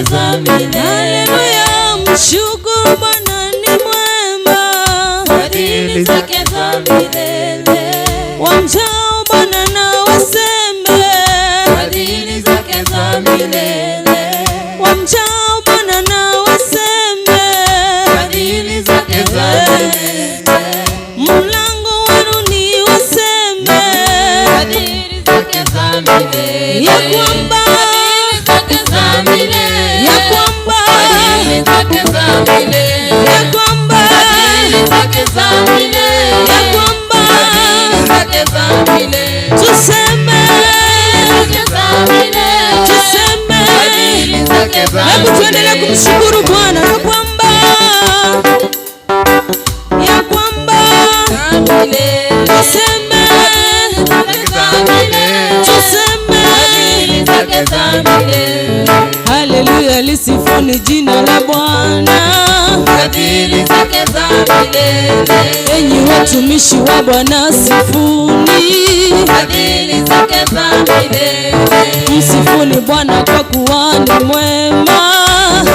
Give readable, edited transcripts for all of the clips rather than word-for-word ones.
zake za milele. Haleluya, mshukuru Bwana ni mwema, Fadhili zake za milele. Wamchao Bwana na waseme, Fadhili zake za milele. Wamchao Bwana na waseme, Fadhili zake za milele. Mlango wenu ni waseme, Fadhili zake za milele. Ya kwamba, Fadhili zake za milele. Ya kwamba, Fadhili zake za milele. Ya kwamba, Fadhili zake za milele. Ya kwamba, Fadhili zake za milele. Tuseme, Zake za milele. Tuseme. Fadhili zake za Hebu tuendelee milele. Kumshukuru Bwana ya kwamba, ya kwamba, Za milele. Tuseme, Zake za milele. Tuseme. Fadhili zake za milele. Haleluya, lisifuni jina la Bwana. Fadhili zake za milele. Enyi watumishi wa Bwana, sifuni. Fadhili zake za milele. Msifuni Bwana kwa kuwa ni mwema.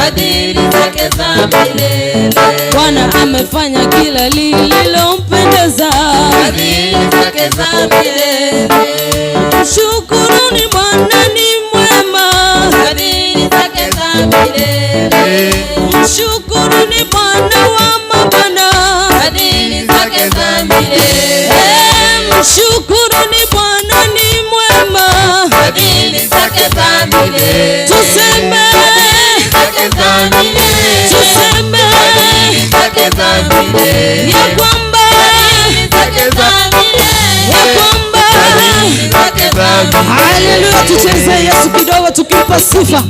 Fadhili zake za milele. Bwana amefanya kila lililompendeza. Fadhili zake za milele. Shukuruni, Bwana ni mwema. Fadhili zake za milele. Mshukuruni Bwana wa mabwana. Fadhili zake za milele. Eh, mshukuruni Bwana ni mwema. Fadhili zake za milele. Tuseme, Zake za milele. Tuseme Fadhili zake za milele. Ya kwamba, Fadhili zake za milele. Ya kwamba. Fadhili zake za milele. Haleluya, tucheze Yesu kidogo tukimpa sifa.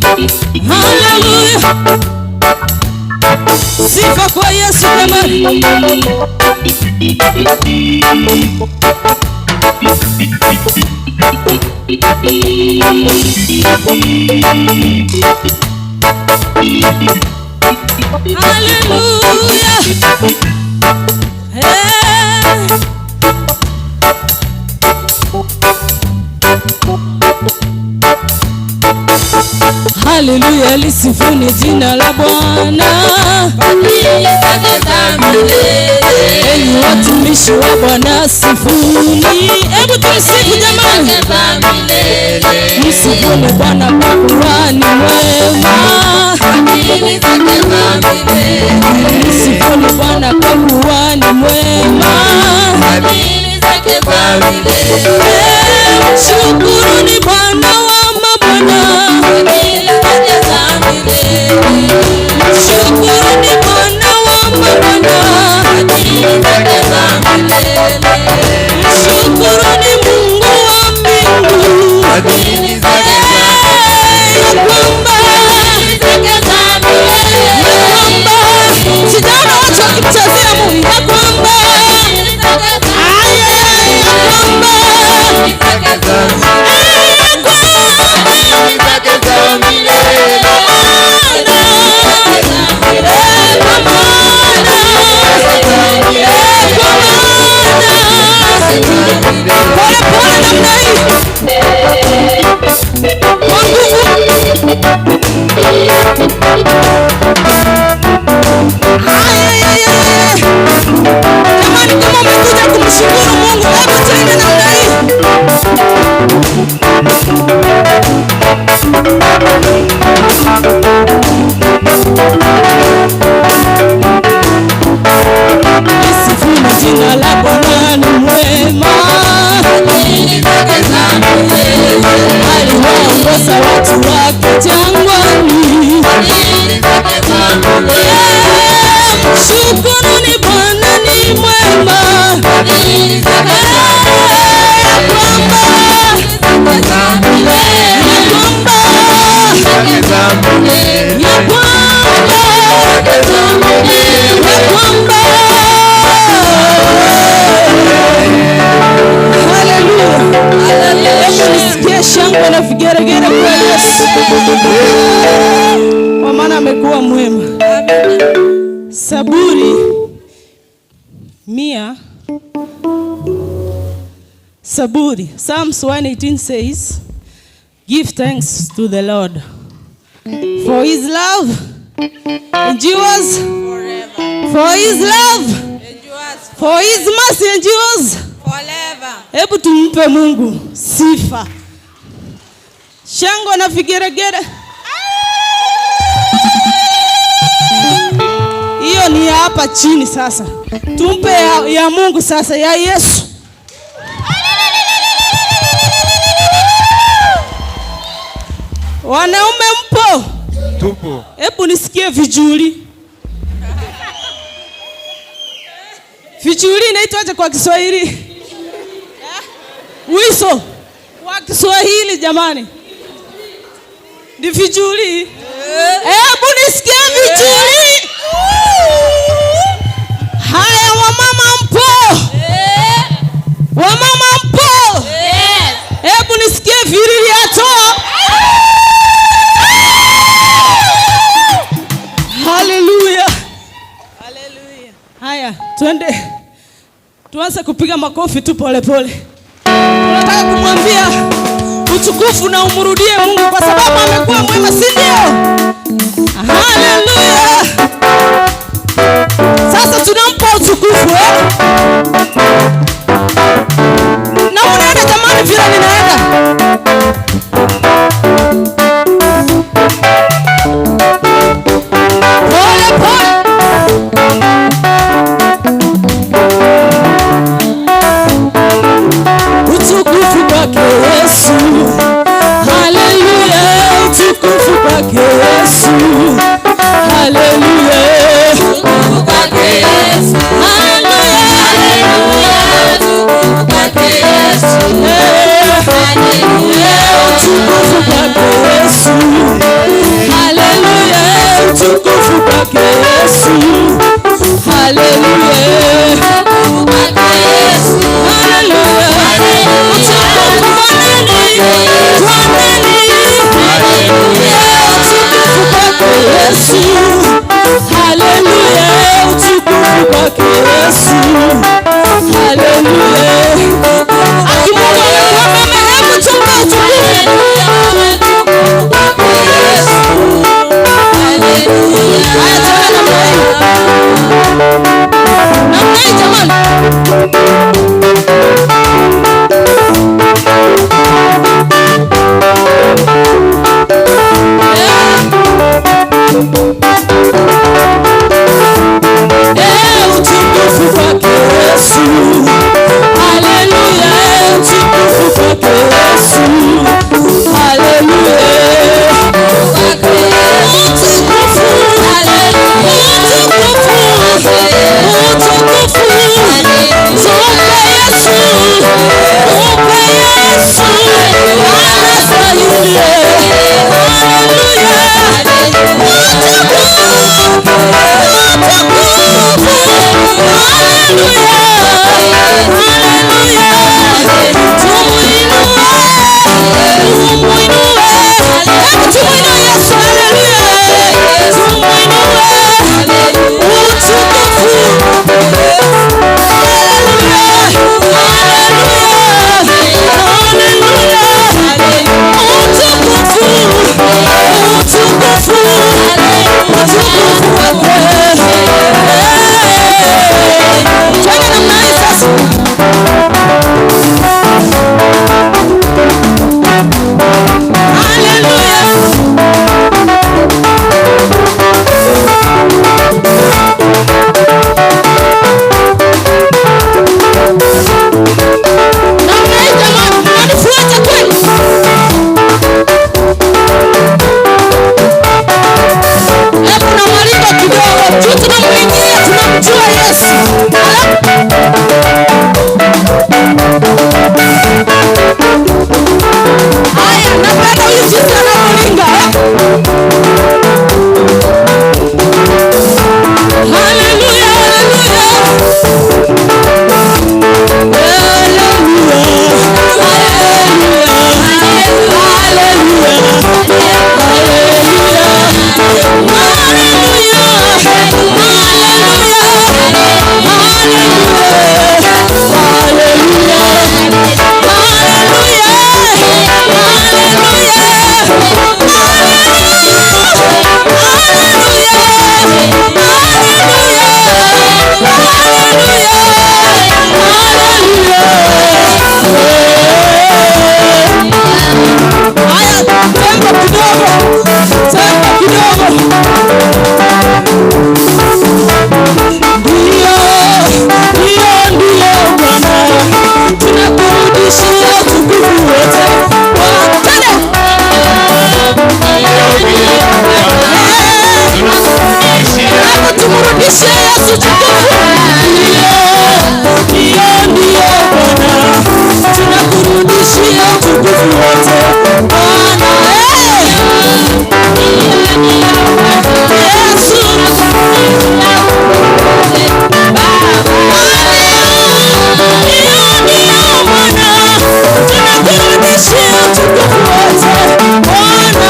Haleluya. Sifa kwa Yesu jamani. Haleluya. Hey. Haleluya, lisifuni jina la Bwana. Fadhili zake za milele. Enyi watumishi wa Bwana, sifuni. Hebu tumsifu jamani. Zake za milele. Msifuni Bwana kwa kuwa ni mwema. Fadhili zake za milele. Msifuni Bwana kwa kuwa ni mwema. Fadhili zake za milele. Eh, shukuruni Bwana wa mabwana. Fadhili zake za milele. Shukuruni Bwana wa mabwana. Fadhili zake za milele. Shukuruni Mungu wa mbingu. Fadhili zake za Eh, ya kwamba, zake za milele. Ya kwamba, sijaona watu wakimchezea Mungu, ya kwamba, aya, ya kwamba, Zake za eh, ya kwamba, zake za milele. Eh, kwa maana, eh, kwa maana, pole pole namna hii, kwa nguvu. Aya, ya, ya, ya. Jamani, kama umekuja kumshukuru Mungu, hebu tuende namna hii. Lisifuni jina la Bwana ni mwema. Fadhili zake za milele. Aliwaongoza watu wake jangwani. Fadhili zake za milele. Eh, shukuruni, Bwana ni mwema. Fadhili zake Eh, ya kwamba, za milele. Ya kwamba, Zake za milele. Ya kwamba, ya kwamba. Haleluya. Hebu nisikie shangwe na vigeregere kwa Yesu, kwa maana amekuwa mwema. Saburi 100, Saburi, Psalms 118 says, "Give thanks to the Lord, For his love endures Forever. For his love, Endures for his mercy endures. forever. Hebu tumpe Mungu sifa, shangwe na vigeregere. Hiyo ni ya hapa chini sasa. Tumpe ya Mungu sasa, ya Yesu. Wanaume mpo? Tupo. Hebu nisikie vijuli. Vijuli inaitwaje kwa Kiswahili? Wiso kwa Kiswahili jamani, ni vijuli. Hebu nisikie vijuli. Haya, wamama mpo? Wamama mpo? Hebu nisikie viriliato. Haleluya. Hallelujah. Haya, twende tuanze kupiga makofi tu polepole. Tunataka kumwambia utukufu na umrudie Mungu kwa sababu amekuwa mwema, si ndio? Haleluya! Sasa tunampa utukufu eh? Na unaenda jamani, vile ninaenda. Pole pole. Utukufu kwake Yesu, haleluya. Utukufu kwake Yesu, haleluya. Utukufu kwake Yesu. Haleluya. Utukufu kwake Yesu. Eh, utukufu kwake Yesu, haleluya. Utukufu kwake Yesu, haleluya. Utukufu kwake Yesu. Haleluya. Utukufu kwa nani? Kwa nani? Utukufu kwake Yesu. Haleluya. Utukufu kwake Yesu. Haleluya. Aki Mungu amekuwa mwema, hebu tumpe utukufu. Utukufu kwake Yesu. Haleluya. Haya, tuende namna hii. Namna hii jamani. Eh, utukufu kwake Tunamrudishia Yesu utukufu. Ndio, ndio, ndio Bwana, tunakurudishia utukufu wote Bwana. Yesu. Ndio, ndio Bwana, tunakurudishia utukufu wote Bwana.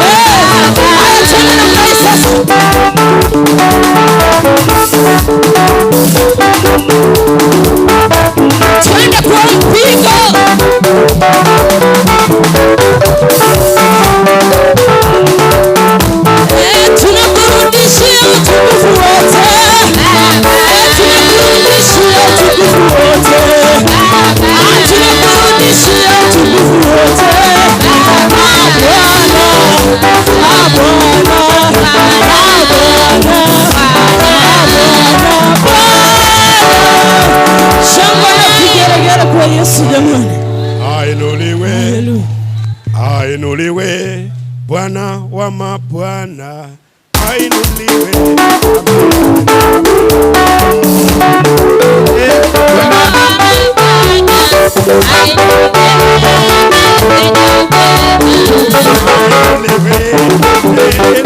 Haya, twende namna hii sasa. Twende kwa mpigo. Eh, tunakurudishia utukufu wote. Eh, tunakurudishia utukufu wote. Ah, tunakurudishia utukufu wote. Ah, Bwana. Ah, Bwana. Ah, Bwana. Ah, Bwana. Bwana. Shangwe na vigelegele kwa Yesu jamani. Ainuliwe, Haleluya. Ainuliwe, Bwana wa mabwana, ainuliwe. Eh, Bwana. Ainuliwe, eh,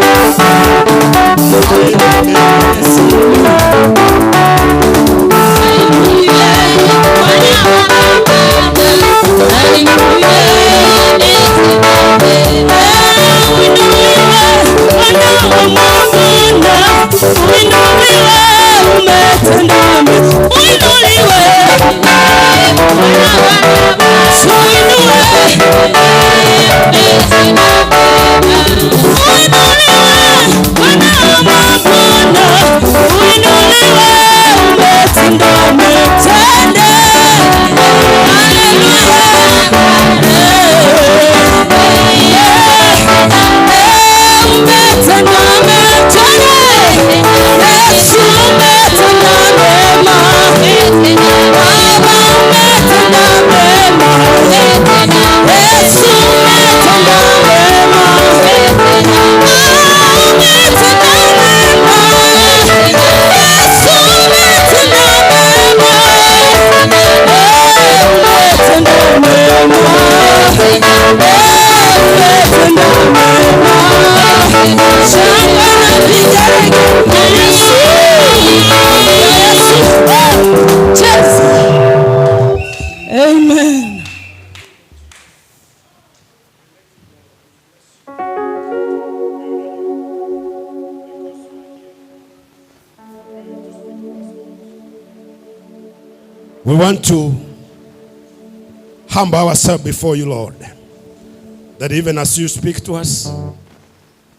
Amen. We want to humble ourselves before you, Lord, that even as you speak to us,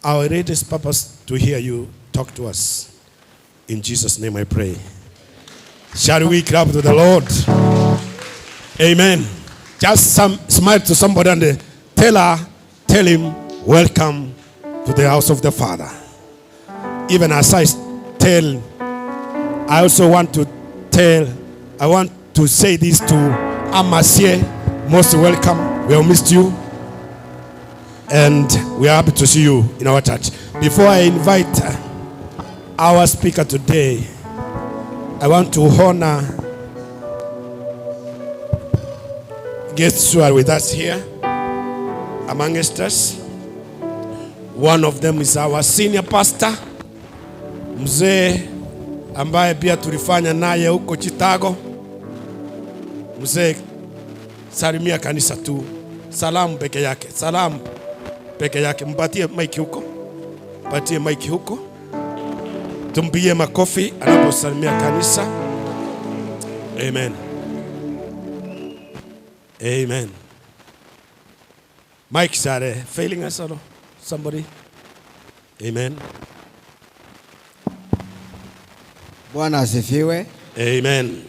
our greatest purpose to hear you talk to us. In Jesus' name I pray. Shall we clap to the Lord? Amen. Just some smile to somebody and tell her, tell him, welcome to the house of the Father. Even as I tell, I also want to tell, I want to say this to Amasie. Most welcome. We have missed you. And we are happy to see you in our church. Before I invite our speaker today, I want to honor guests who are with us here amongst us. One of them is our senior pastor, mzee ambaye pia tulifanya naye huko Chicago. Mzee, salimia kanisa tu, salamu peke yake, salamu peke yake. Mpatie mic huko, mpatie mic huko, tumpigie makofi anaposalimia kanisa. Amen. Amen. Mics are failing us or somebody? Amen. Bwana asifiwe. Amen.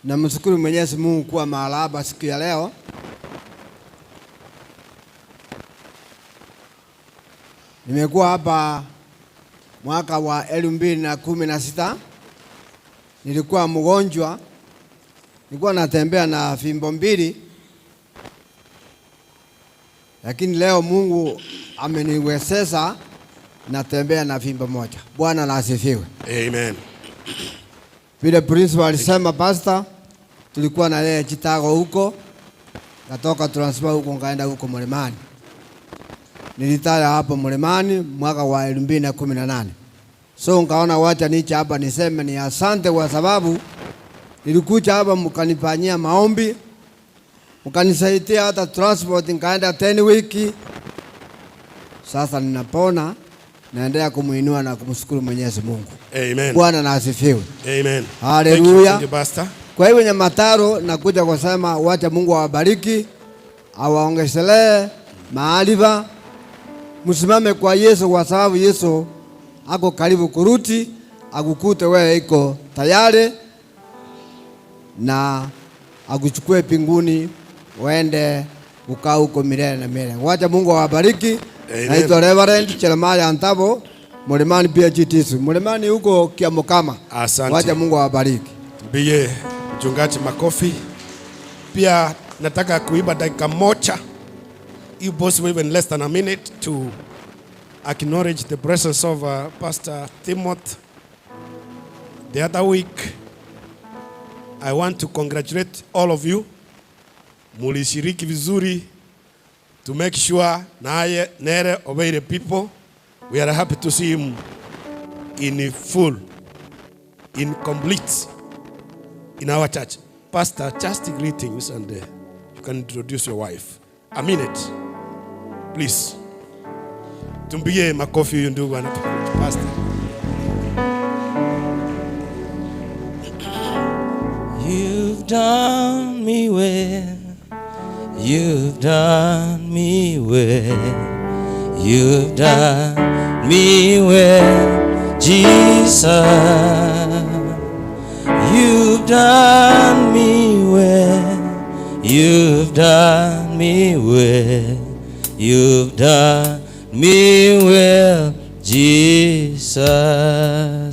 Namshukuru Mwenyezi Mungu kuwa mahala hapa siku ya leo. Nimekuwa hapa mwaka wa 2016. Nilikuwa mgonjwa, nilikuwa natembea na fimbo mbili. Lakini leo Mungu ameniwezesha, natembea na fimbo moja. Bwana na asifiwe. Amen. Vile principal alisema, pastor, tulikuwa na yeye Chitago huko, natoka transfer huko ngaenda huko Mlimani. Nilitaya hapo Mlimani mwaka wa 2018. So nkaona wacha niche hapa niseme ni asante, kwa sababu nilikuja hapa mkanifanyia maombi, mkanisaidia hata transport, nikaenda 10 wiki. Sasa ninapona, naendelea kumuinua na kumshukuru Mwenyezi Mungu. Amen. Bwana na asifiwe. Amen. Hallelujah. Thank you, thank you, Pastor. Kwa hivyo Nyamataro nakuja kusema wacha Mungu awabariki, awaongezelee maarifa, msimame kwa Yesu kwa sababu Yesu ako karibu kuruti, akukute wewe iko tayari na akuchukue mbinguni uende kukaa huko milele na milele. Wacha Mungu awabariki. Amen. Naitwa Reverend Jeremiah Antabo, Mlimani PHTC. Mlimani huko Kiamokama. Asante. Wacha Mungu awabariki. Mpigie mchungaji makofi. Pia nataka kuiba dakika moja, if possible even less than a minute, to acknowledge the presence of Pastor Timothy. The other week, I want to congratulate all of you. Mulishiriki vizuri to make sure naye nere obey the people. We are happy to see him in full, in complete, in our church. Pastor, just greetings and you can introduce your wife. A minute, please. Tumpigie makofi huyu ndugu anapokuja. Pastor. You've done me well. You've done me well. You've done me well, Jesus. You've done me well. You've done me well. You've done me well, Jesus.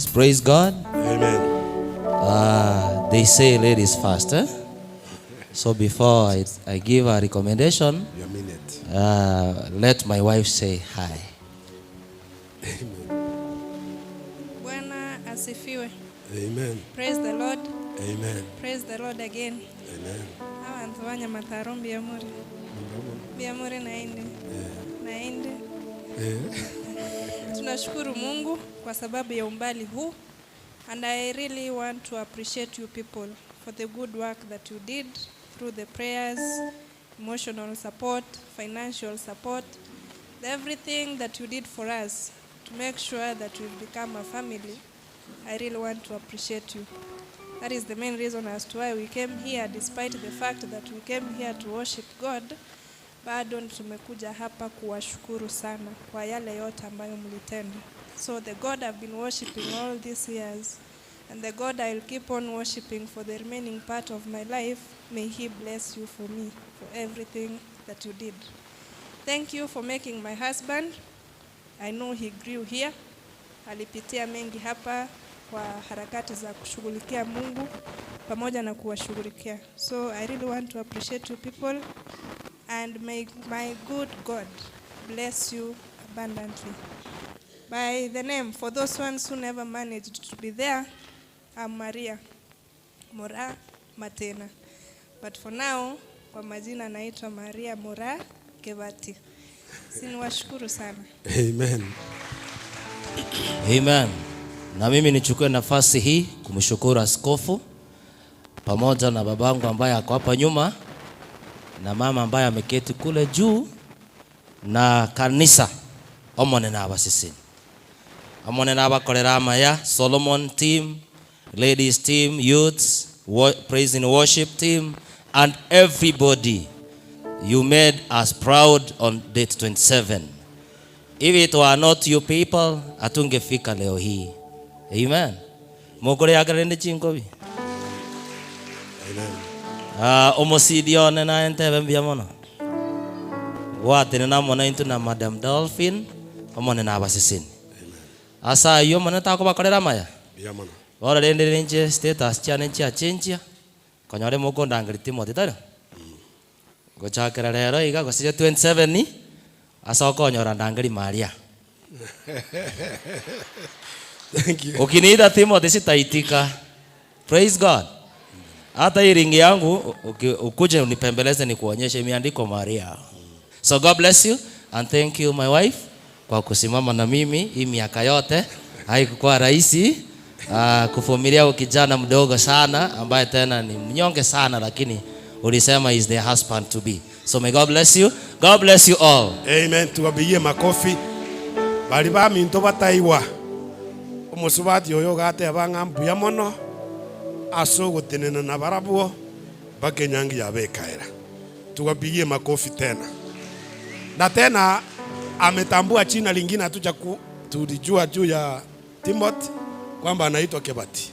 Praise God. Amen. They say ladies first. Eh? So before I give a recommendation, Your minute. Let my wife say hi. Bwana asifiwe. Amen. Praise the Lord. Amen. Praise the Lord again. Amen. Abantu ba Nyamataro mbiyamuri. Mbiyamuri naende. Naende. Tunashukuru Mungu kwa sababu ya umbali huu, and I really want to appreciate you people for the good work that you did through the prayers, emotional support, financial support, everything that you did for us to make sure that we've become a family. I really want to appreciate you. That is the main reason as to why we came here, despite the fact that we came here to worship God. Bado tumekuja hapa kuwashukuru sana kwa yale yote ambayo mlitenda. So the God I've been worshiping all these years and the God I'll keep on worshiping for the remaining part of my life, may he bless you for me, for everything that you did. Thank you for making my husband. I know he grew here. Alipitia mengi hapa kwa harakati za kushughulikia Mungu pamoja na kuwashughulikia. So I really want to appreciate you people, and may my good God bless you abundantly. By the name, for those ones who never managed to be there, I'm Maria Mora Matena. But for now, kwa majina naitwa Maria Mora Kebati. Siniwashukuru sana. Amen. Amen. Na mimi nichukue nafasi hii kumshukuru askofu pamoja na babangu ambaye ako hapa nyuma na mama ambaye ameketi kule juu na kanisa omone na abasisini omone na abakorera amaya Solomon team, ladies team, youths, praise and worship team, and everybody. You made us proud on date 27. If it were not you people, hatungefika leo hii. Amen. Mukore agarende chinkobi. Amen. Omosidione na entebe mbia mono. Gwatene na mona into na Madam Dolphin, omone na abasisini. Asa iyo mona takobakorera maya. Mbia mono. Ora rende renje status chane chia chenjia. Konyore moko ndangiri Timothy taro. Gochakera rero iga gosije 27 ni. Asa okonyora ndangeri Maria. Thank you. Ukiniita Timothy sitaitika. Praise God. Hata hii ringi yangu ukuje unipembeleze nikuonyeshe imeandikwa Maria. So God bless you and thank you my wife kwa kusimama na mimi hii miaka yote. Haikuwa rahisi kuvumilia kijana mdogo sana ambaye tena ni mnyonge sana, lakini ulisema is the husband to be. So may God bless you. God bless you all. Amen. Tuwapigie makofi. Bali baminto bataiwa. Omusubati oyo gateba ng'a mbuya mono ase ogotenena na barabwo mpaka enyangi yabo ekaera. Tuwapigie makofi tena. Na tena ametambua jina lingine hatuja tulijua juu ya Timothy kwamba anaitwa Kebati.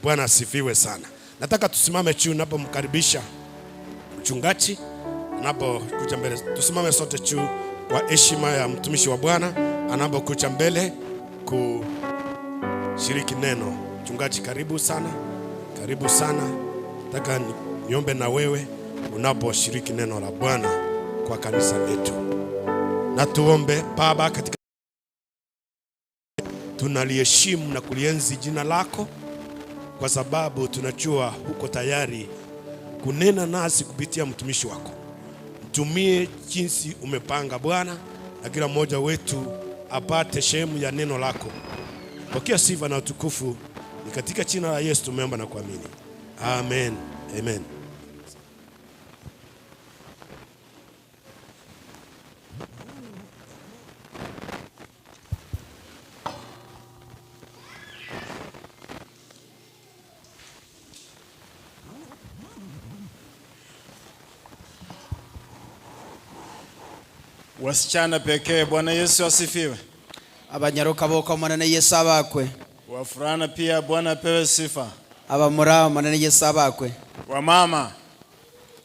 Bwana asifiwe sana. Nataka tusimame juu napomkaribisha mchungaji anapokuja mbele. Tusimame sote juu kwa heshima ya mtumishi wa Bwana anapokuja mbele kushiriki neno. Mchungaji, karibu sana, karibu sana. Nataka niombe na wewe unaposhiriki neno la Bwana kwa kanisa letu. Na tuombe. Baba, katika tunaliheshimu na kulienzi jina lako, kwa sababu tunajua uko tayari kunena nasi kupitia mtumishi wako. Mtumie jinsi umepanga Bwana, na kila mmoja wetu apate sehemu ya neno lako. Pokea sifa na utukufu, ni katika jina la Yesu tumeomba na kuamini. Amen. Amen. Wasichana pekee, Bwana Yesu asifiwe. Abanyaruka boko Monene Yesu abakwe. Wafulana pia, Bwana apewe sifa. Abamura Monene Yesu abakwe. Wamama,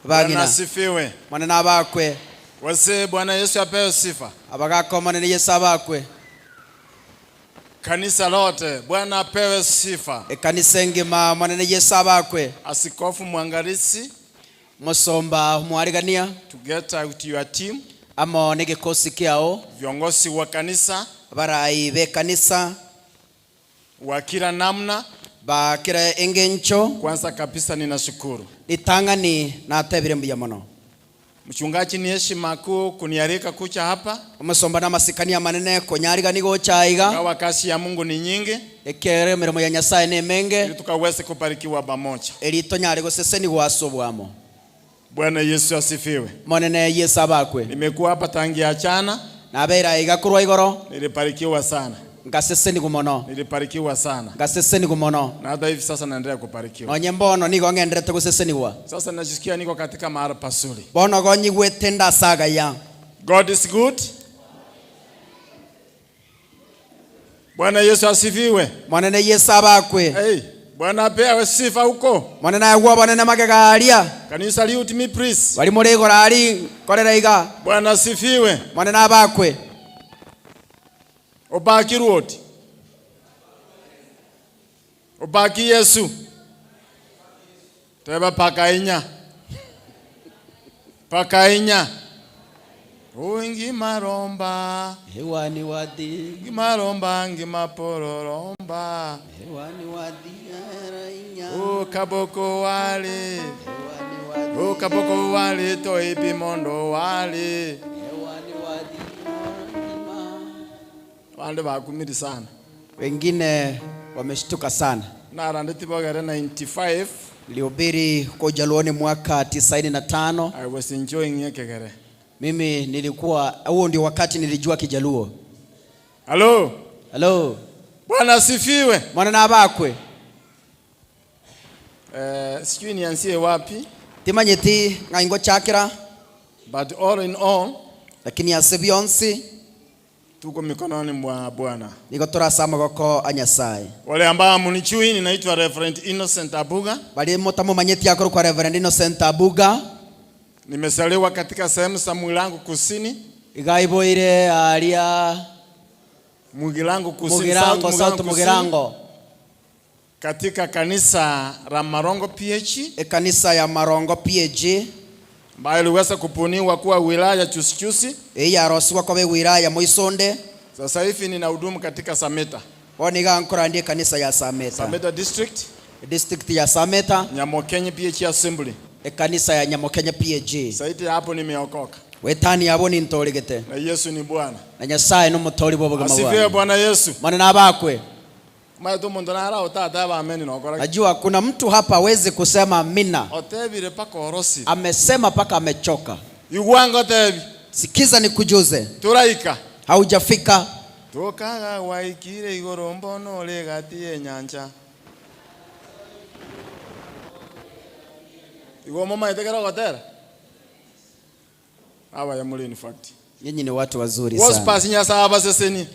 Bwana Abagina asifiwe. Monene abakwe. Wazee, Bwana Yesu apewe sifa. Abagaka Monene Yesu abakwe. Kanisa lote, Bwana apewe sifa. Ekanisa engima Monene Yesu abakwe. Askofu mwangalisi, Musomba mwarigania to get out your team, amo ne gikosi kiao, viongozi wa kanisa abarai be kanisa wa kila namna. Ba kila engencho. Kwanza kabisa ninashukuru Litangani natebire mbuya mono. Mchungaji, ni heshima kuu kunialika kucha hapa. Omusomba n'amasikania manene konyarigani gochaiga. Ingawa kazi ya Mungu ni nyingi, Ekere mirimo ya Nyasaye ne menge, ili tukaweze kubarikiwa pamoja. Erito nyare goseseni gwasobwamo. Bwana Yesu asifiwe. Monene Yesu abakwe. Nimekuwa hapa tangia jana, Nabeera iga kurwa igoro, nilibarikiwa sana. Ngaseseni gumono. Nilibarikiwa sana. Ngaseseni gumono. Na hata hivi sasa naendelea kubarikiwa. Nonye mbono nigo ng'enderete goseseniwa. Sasa najisikia niko katika mahali pazuri. Bono gonyigwete ndasagaya. God is good. Bwana Yesu asifiwe. Monene Yesu abakwe. Hey, Bwana apewe sifa huko. Monene agwo bonene magegaria. Can you salute me please? Bari muri igoro ari korera iga. Bwana asifiwe. Monene abakwe. Obaki road. Obaki Yesu. Teba pakainya. Pakainya. Wingi maromba. Hewani wadi. Ngimaromba ngimapororomba. Hewani wadi rainya. O kaboko wale. Hewani wadi. O kaboko wale toipi mondo wale. Hewani wadi. Wale bakumiri sana. Wengine wameshtuka sana. Narande tibogere 95. Nilihubiri kwa Ujaluoni mwaka 95. I was enjoying Ekegere. Mimi nilikuwa, huo ndio wakati nilijua Kijaluo. Hello. Hello. Bwana asifiwe. Mwana na abakwe. Sijui nianzie wapi. Timanyeti ngaingo chakira. But all in all, lakini asebionsi tuko mikononi mwa Bwana. Niko torasa magoko a Nyasaye. Wale ambao mnichui, ninaitwa Reverend Innocent Abuga. Bali motamo manyeti yakoro kwa Reverend Innocent Abuga. Nimezaliwa katika sehemu za Mugirango Kusini. Igaiboire aria Mugirango Kusini, Mugirango, South South Mugirango Kusini. Mugirango. Katika kanisa la Marongo PH. E kanisa ya Marongo PH. Ambayo iliweza kupuniwa kuwa wilaya chusichusi. Eyarosiwa kobe wilaya moisonde. Sasa hivi ninahudumu katika Sameta. Oniga nkorandie kanisa ya Sameta. Sameta district. District ya Sameta. Nyamokenye PH Assembly. Ekanisa ya Nyamokenye PAG. Saiti hapo nimeokoka. Wetani yabo nintoregete. Na Yesu ni Bwana. Na Nyasaye n'umutori bo bugama Asifiwe bwana. Bwana Yesu. Mana nabakwe. Maana muntu nara utata ba ameni nokora. Najua kuna mtu hapa hawezi kusema amina. Otebire paka orosi. Amesema paka amechoka. Igwango tebi. Sikiza nikujuze. Turaika. Haujafika. Tokaga waikire igoro mbono legati enyanja. Igo mama itekera gotera. Hawa ya muri in fact. Nyinyi ni watu wazuri sana. Waspas nyasa abaseseni.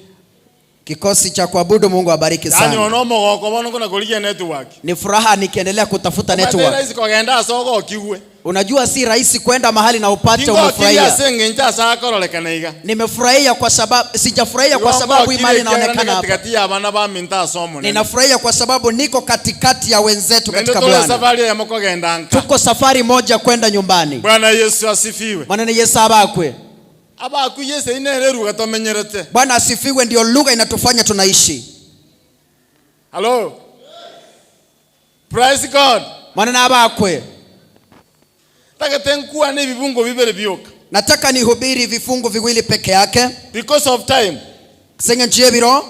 Kikosi cha kuabudu Mungu abariki Yaani sana. onomo goko kuna kuligia network. Ni furaha nikiendelea kutafuta network. Rahisi kogenda soko kiwe. Unajua si rahisi kwenda mahali na upate umefurahia. Nimefurahia kwa sababu sijafurahia kwa sababu imani inaonekana hapa. Ninafurahia kwa sababu niko katikati ya wenzetu katika Bwana. Tuko safari moja kwenda nyumbani. Bwana Yesu asifiwe. Bwana Yesu abakwe. Bwana asifiwe, ndio lugha inatufanya tunaishi. Hello. Praise God. Bwana abakwe. Nataka nihubiri vifungu viwili peke yake. Because of time. Senga njie biro.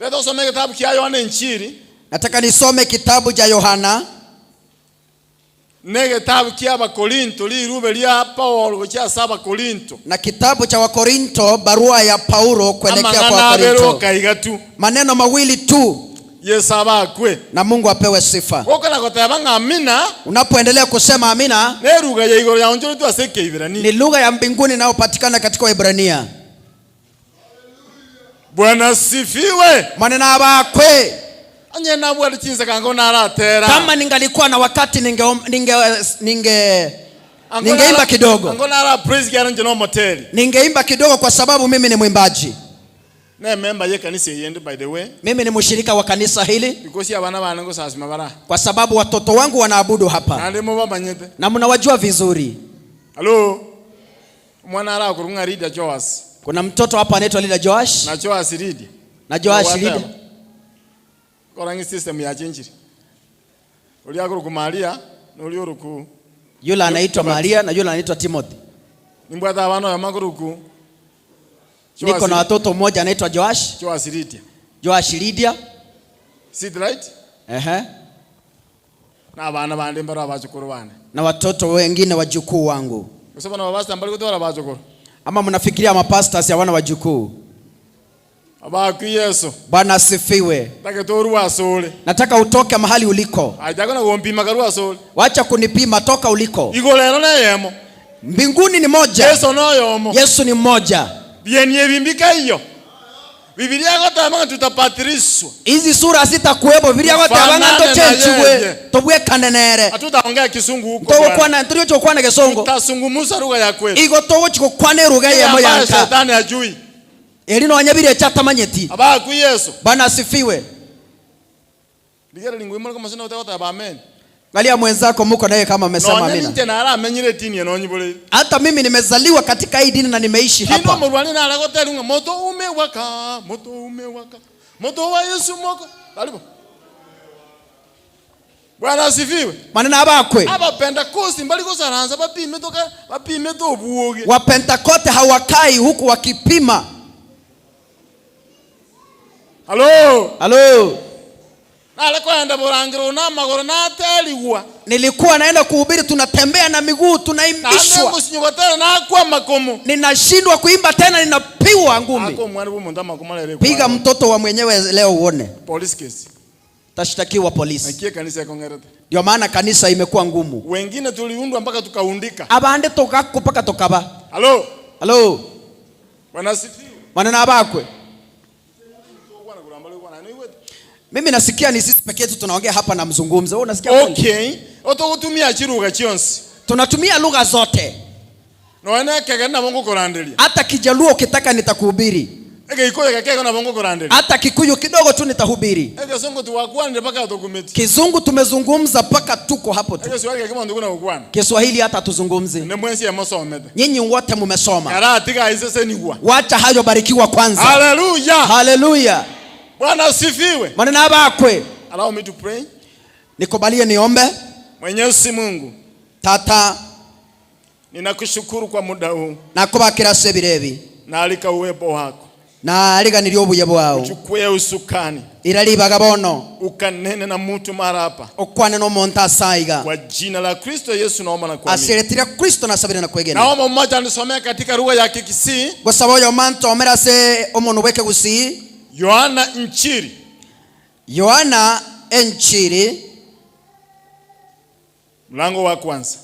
Leta kitabu cha Yohana injili. Nataka nisome kitabu cha Yohana. Ne kitabu cha Wakorinto lirube lya Paulo cha saba Korinto. Na kitabu cha Wakorinto, barua ya Paulo kuelekea kwa Wakorinto. Maneno mawili tu. Yesu abakwe. Na Mungu apewe sifa. Unapoendelea kusema amina, ni lugha ya mbinguni inayopatikana katika Waebrania. Bwana sifiwe. Maneno abakwe. Kama ningalikuwa na wakati ningeimba kidogo. Ningeimba kidogo kwa sababu mimi ni mwimbaji. Mimi ni mshirika wa kanisa hili. Kwa sababu watoto wangu wanaabudu hapa. Na mnawajua vizuri. Hello. Kuna mtoto hapa anaitwa Lida Joash. Na Joash Lida. Na Joash Lida. Korangi system ya chinjiri. Uliakuru Maria na uliuruku. Yule anaitwa Maria na yule anaitwa Timothy. Nimbwata abana ya makuruku. Niko na watoto mmoja anaitwa Joash. Joash Lydia. Joash Lydia. Sit right? Ehe. Na abana bandi mbara abachukuru bane. Na watoto wengine wajukuu wangu. Kusema na babasta mbali kutoa abachukuru. Ama mnafikiria mapastors hawana wajukuu? Abaku Yesu. Bwana asifiwe. Nataka utoke mahali uliko. Wacha kunipima, toka uliko. Mbinguni ni moja. Yesu no yomo. Yesu ni mmoja. Hizi sura sitakuwepo. Biblia gotebanga tochenchwe tobwekanenere. Hatutaongea kisungu huko. Togokwana turichokwana kisongo. Tutazungumza lugha ya kwetu. Igo togochikokwana lugha yemo yanka. Shetani ajui. Elino anyabire chatamanyeti. Abaku Yesu. Bwana asifiwe. Ligera lingwimo kama sina utakota amen. Angalia mwenzako muko naye kama amesema amina. Hata mimi nimezaliwa katika hii dini na nimeishi hapa. Bwana asifiwe. Maneno abakwe. Aba Pentecost mbali kusaranza bapime toka bapime tobuoge. Wa Pentecost hawakai huku wakipima. Halo. Halo. Nilikuwa naenda kuhubiri, tunatembea na miguu, tunaimbishwa. Ninashindwa kuimba tena, ninapigwa ngumi. Piga mtoto wa mwenyewe leo uone. Police case. Tashtakiwa polisi. Ndio maana kanisa imekuwa ngumu. Wengine tuliundwa mpaka tukaundika. Abande tokaku mpaka tokaba. Halo. Halo. Bwana sifiwe. Maneno abakwe. Mimi nasikia ni sisi pekee yetu tunaongea hapa na mzungumzo. Wewe unasikia kweli? Okay. Otokutumia chiruga chionsi. Tunatumia lugha zote. Noene kegena Mungu kurandiria. Hata Kijaluo ukitaka nitakuhubiri. Egikuyu gakego na bongo kurandira. Hata Kikuyu kidogo tu nitahubiri. Egesongo tuwakwanire mpaka tukumeti. Kizungu tumezungumza mpaka tuko hapo tu. Egeswahili kama ndugu na ukwana. Kiswahili hata tuzungumzi. Ne mwensi ya mosomete. Nyinyi wote mumesoma. Karatiga iseseniwa. Wacha hayo, barikiwa kwanza. Haleluya. Haleluya. Bwana asifiwe. Maneno abakwe. Allow me to pray. Nikubalie niombe. Mwenyezi Mungu, Tata, ninakushukuru kwa muda huu. Nakubakira sebirebi. Naalika uwepo wako. Na aliganiria obuye bwao. Uchukue usukani. Iralibaga bono. Ukanene na mtu mara hapa. Okwane no muntu asaiga. Kwa jina la Kristo Yesu naomba na kuamini. Asiretira Kristo na sabira na kwegena. Naomba mmoja anisomee katika lugha ya Kikisii. Gosaba oyo manto omera se omuntu weke gusii. Yohana Injili. Yohana Injili. Mlango wa kwanza.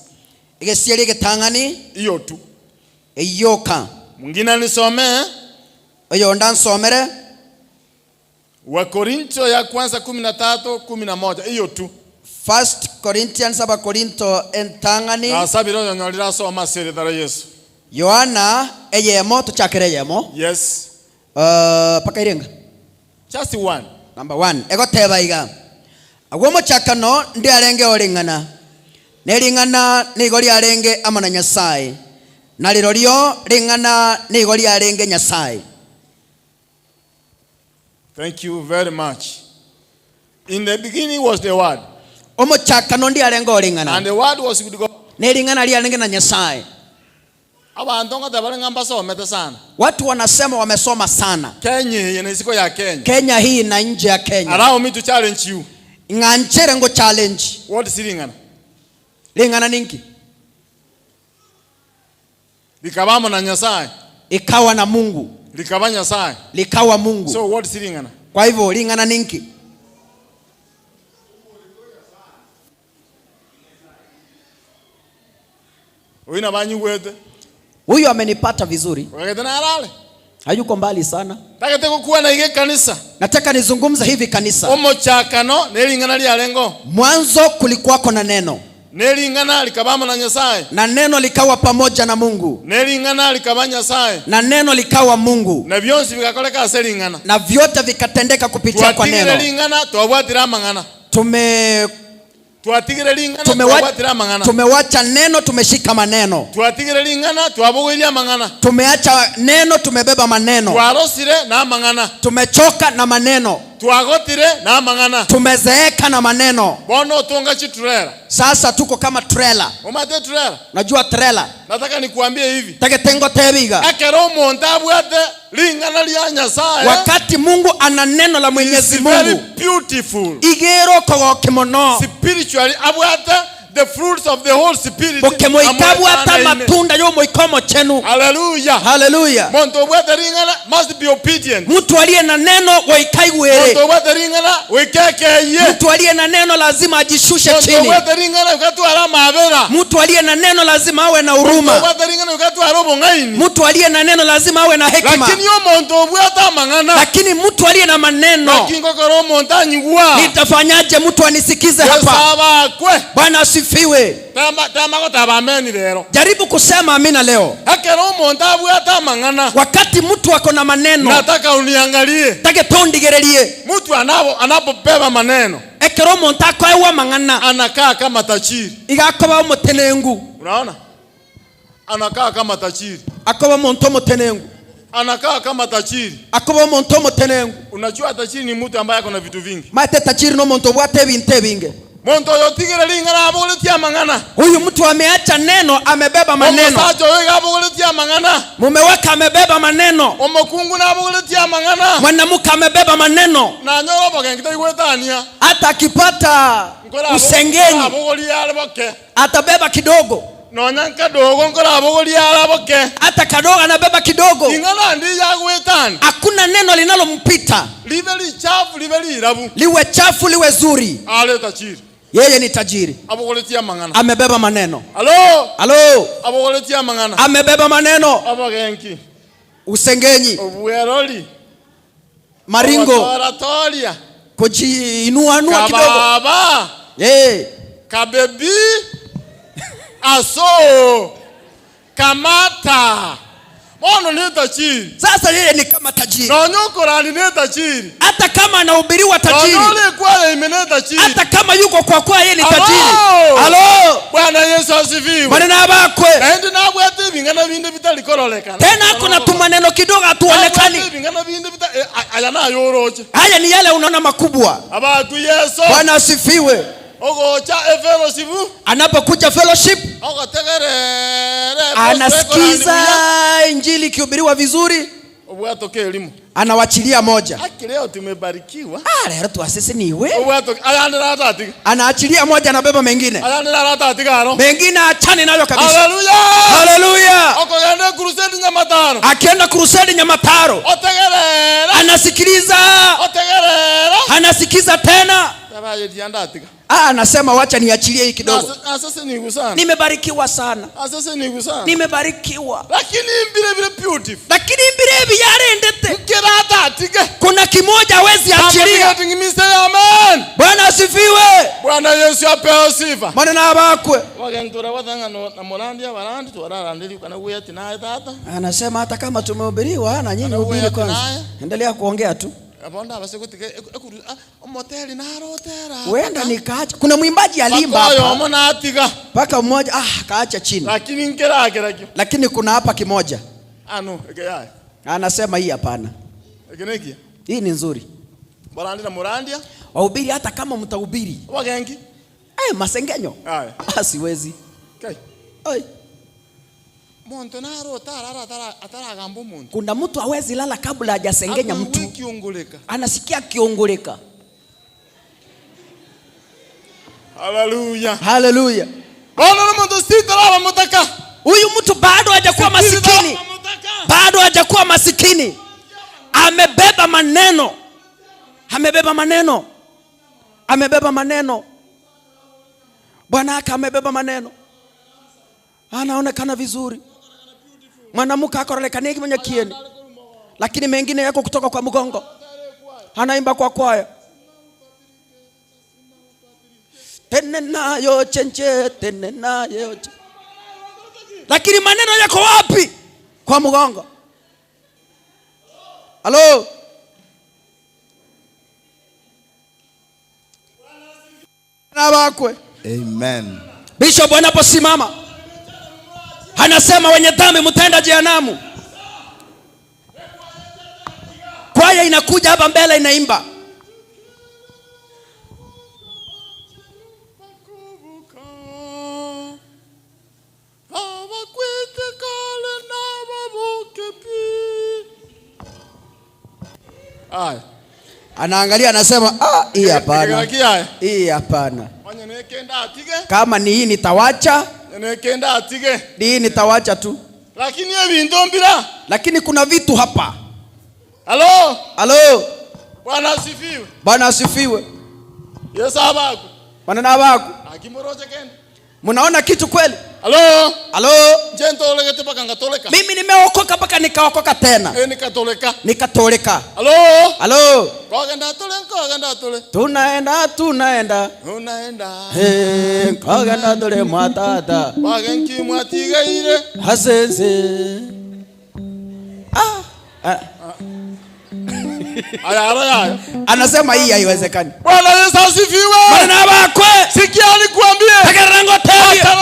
Egesieri getangani. Iyo tu. Eyoka. Mwingine anisomee. Oyo ndansomere. Wakorinto ya kwanza 13:11. Iyo tu. First Corinthians aba Korinto entangani. Na sabiro nyolira soma sere dara Yesu. Yohana eyemo tuchakere eyemo. Yes. Paka irenga. Just one. Number 1. Egoteba iga. Agwo mochakano ndi arenge oringana. Neringana nigo riarenge amana Nyasaye. Na rirorio ringana nigo riarenge Nyasaye. Thank you very much. In the beginning was the Word. Omochakano ndi arenge oringana. And the Word was with God. Neringana riarenge na Nyasaye. Abantu ngata ngamba somete sana. Watu wanasema wamesoma sana. Kenya hii na isiko ya Kenya. Kenya hii na nje ya Kenya. Allow me to challenge you. Nganchere ngo challenge. What is ringana? Ringana ninki? Likabamo na Nyasaye. Ikawa na Mungu. Likaba Nyasaye. Likawa Mungu. So what is ringana? Kwa hivyo ringana ninki? Uina banyu wete. Huyu amenipata vizuri. Hayuko mbali sana. Nataka nizungumze hivi kanisa. Omochakano nelingana lyalengo. Mwanzo kulikuwako na neno. Nelingana likabamo na Nyasaye. Na neno likawa pamoja na Mungu. Nelingana likaba Nyasaye. Na neno likawa Mungu. Na vyonsi vikakoleka aselingana. Na vyote vikatendeka kupitia kwa neno. Lingana twabwatira mangana. Twatigire lingana twabwatira mangana. Tumewacha neno, tumeshika maneno. Twatigire lingana twabogoiria mangana. Tumeacha neno, tumebeba maneno. Twarosire na mangana. Tumechoka na maneno. Twagotire na mangana. Tumezeeka na maneno. Bono tunga chitrela. Sasa tuko kama trailer. Umate trailer. Najua trailer. Nataka nikuambie hivi. Take tengo tebiga. Ekero omonto abwate lingana lya Nyasaye. Wakati Mungu ana neno la Mwenyezi Mungu. Very beautiful. Igero kogokimono. Spiritually abwate the fruits of the Holy Spirit. Bokemoikabwata matunda yo moikomo chenu. Hallelujah. Hallelujah. Muntu obwate ringana must be obedient. Mtu aliye na neno waikaigwere. Muntu obwate ringana wikekeye. Mtu aliye na neno lazima ajishushe chini. Muntu obwate ringana ukatwara mabera. Mtu aliye na neno lazima awe na huruma. Muntu obwate ringana ukatwara obong'aini. Mtu aliye na neno lazima awe na hekima. Lakini yo muntu obwate amang'ana. Lakini mtu aliye na maneno. Lakini kokoro muntu anyigwa. Nitafanyaje mtu anisikize hapa? Yesabakwe. Bwana asifiwe. Jaribu kusema amina leo. Wakati mtu ako na maneno, nataka uniangalie. Take tondigererie. Mtu anapobeba maneno, ekero omuntu akoewa mang'ana, anakaa kama tajiri. Igakoba omutenengu. Unaona? Anakaa kama tajiri. Akoba omuntu omutenengu. Anakaa kama tajiri. Akoba omuntu omutenengu. Unajua tajiri ni mtu ambaye ako na vitu vingi. Mate tajiri no muntu obwate ebintu ebinge. Muntu oyotigire lingana abogoletie mang'ana. Huyu mtu ameacha neno, amebeba maneno. Omusacha oyo abogoletie mang'ana. Mume wake amebeba maneno. Omukungu na abogoletie mang'ana. Mwanamke amebeba maneno. Na nyoro bogengite igwetania. Hata akipata usengenyi atabeba kidogo. Nonya kadogo nkora abogolia araboke. Hata kadogo anabeba kidogo. Ingana ndi yagwetani. Hakuna neno linalompita. Libe lichafu libe lirabu. Liwe chafu liwe zuri. Ale tajiri. Yeye ni tajiri. Abogoletia mang'ana. Amebeba maneno. Halo. Halo. Abogoletia mang'ana. Amebeba maneno. Abogenki. Usengenyi. Obweroli. Maringo. Oratoria. Kujiinua nua kidogo. Kababa. Eh. Kabebi. Aso. Kamata. Bono ni tajiri. Sasa yeye ni kama tajiri. Nonyo korani ni tajiri. Hata kama anahubiriwa tajiri. Nonyo kwaya imene tajiri. Hata kama yuko kwa kwaya yeye ni tajiri. Halo. Bwana Yesu asifiwe. Bwana abakwe. Naende nabwate bingana binde bitalikorolekana. Tena kuna tumaneno kidogo hatuonekani. Bingana binde bita aya nayoroche. Haya ni yale unaona makubwa. Abatu Yesu. Bwana asifiwe. Ogocha fellowship. Anapokuja fellowship ogotegerere anasikiza injili ikihubiriwa vizuri, anawachilia moja. Leo tumebarikiwa. Leo tuasisi niwe. Anaachilia moja, anabeba mengine. Mengine achane nayo kabisa. Haleluya. Haleluya. Akienda crusade Nyamataro. Anasikiliza. Anasikiza tena. Anasema wacha niachilie hii kidogo. Nimebarikiwa sana. Nimebarikiwa. Lakini mbire beautiful. Lakini mbire yarendete. Kuna kimoja hawezi achilia. Amen. Bwana asifiwe. Bwana Yesu apewe sifa. Bwana na abakwe. Anasema hata kama tumehubiriwa na nyinyi hubiri kwanza. Endelea kuongea tu. Huenda nikaacha. Kuna mwimbaji alimba hapa mpaka mmoja kaacha chini. Lakini kuna hapa kimoja. Anasema hii hapana. Hii ni nzuri. Wahubiri hata kama mtahubiri. Masengenyo. Siwezi. Kuna mtu hawezi lala kabla hajasengenya mtu. Anasikia kiongoleka. Haleluya. Haleluya. Huyu mtu bado hajakuwa masikini. Bado hajakuwa masikini. Amebeba maneno. Amebeba maneno. Amebeba maneno. Bwana yake amebeba maneno. Anaonekana vizuri. Mwanamke akorolekana mwenye kieni. Lakini mengine yako kutoka kwa mgongo. Anaimba kwa kwaya. Tene nayo chenche, tene nayo. Lakini maneno yako wapi? Kwa mgongo. Halo. Nabakwe. Amen. Bishop anaposimama anasema wenye dhambi mtaenda jehanamu. Kwaya inakuja hapa mbele inaimba. Anaangalia anasema, hii hapana. Hii hapana. Kama ni hii nitawacha. Hii nitawacha tu. Lakini kuna vitu hapa. Halo. Halo. Bwana asifiwe. Bwana asifiwe. Yesu abako. Bwana na abako. Mnaona kitu kweli? Halo. Halo. Mimi nimeokoka mpaka nikaokoka tena. Nikatoleka. Nikatoleka. Halo. Halo. Tunaenda Tunaenda. Unaenda. Hey, kogenda tule mwatata. Wagenki mwatigaire. Hasense. Aya. Anasema hii haiwezekani. Bwana Yesu asifiwe. Bwana abakwe. Sikia nikuambie. Achana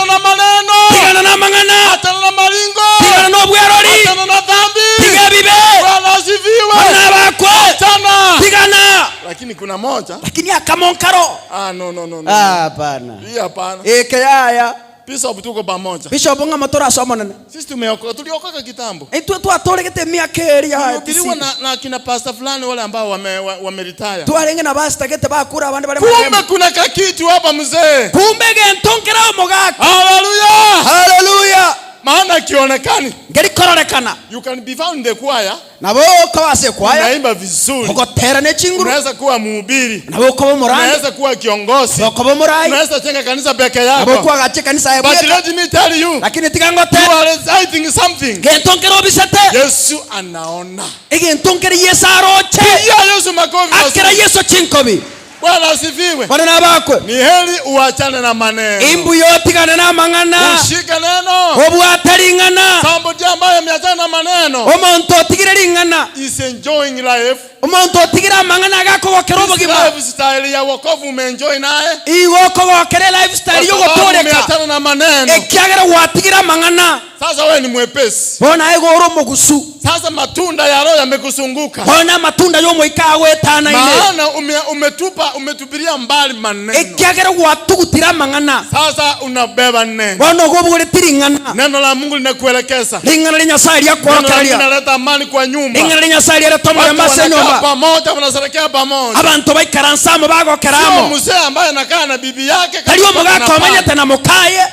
na maneno. Pigana na mangana. Achana na maringo. Pigana na obwerori. Achana na dhambi. Piga bibe. Bwana asifiwe. Bwana abakwe. Achana. Pigana. Lakini kuna moja. Lakini akamonkaro. No. Hapana. Hii hapana. Ekeyaya. Bishop tuko pamoja. Bishop nga matora somo nene. Sisi tumeokoka, tuliokoka kitambo. Itwe twatoregete miaka eri ya Tulihubiriwa na kina pastor fulani wale ambao wame retire. Twarenge na pastor gete bakura abandi bale. Kumbe kuna kakitu hapa mzee. Kumbe gentonkera omogaka. Hallelujah. Hallelujah. Maana kionekani. Ngeri kororekana. You can be found in the choir. Na bo kawase choir. Unaimba vizuri. Ukotera ne chinguru. Unaweza kuwa mhubiri. Na bo kobo morani. Unaweza kuwa kiongozi. Bo kobo morai. Unaweza jenga kanisa peke yako. Na bo kwa gache kanisa ya But let me tell you. Lakini tigangote. You are reciting something. Gentonkero bisete. Yesu anaona. Egentonkere Yesu aroche. Pigia Yesu makofi. Akira Yesu chinkobi. Bwana asifiwe. Bwana nabakwe. Ni heri uachane na maneno. Imbu yotigane na mang'ana. Ushike neno. Obwate ring'ana. Somebody ambaye ameachana na maneno. Omonto otigire ring'ana. Is enjoying life. Omonto otigire amang'ana agakogokera obogima. Lifestyle ya wokovu umeenjoy naye. Igo okogokera lifestyle yogotoreka. Umeachana na maneno. Ekiagera gwatigira amang'ana. Sasa wewe ni mwepesi. Bona ego oro mogusu. Sasa matunda ya roho yamekuzunguka. Bona matunda yomoika agwetana ine. Maana umetupa umetupilia mbali maneno. Ekiagera gwatugutira mang'ana. Sasa unabeba neno. Bona ogobugore tiring'ana. Neno la Mungu linakuelekeza. Ring'ana lya Nyasaye lyakworokereria. Linaleta amani kwa nyumba. Ring'ana lya Nyasaye lyareta omorembe ase nyumba. Pamoja wanasherekea pamoja. Abantu baikaransa bagokeramo. Sio mzee ambaye anakaa na bibi yake. Tari omogaka omanyete na mukaye.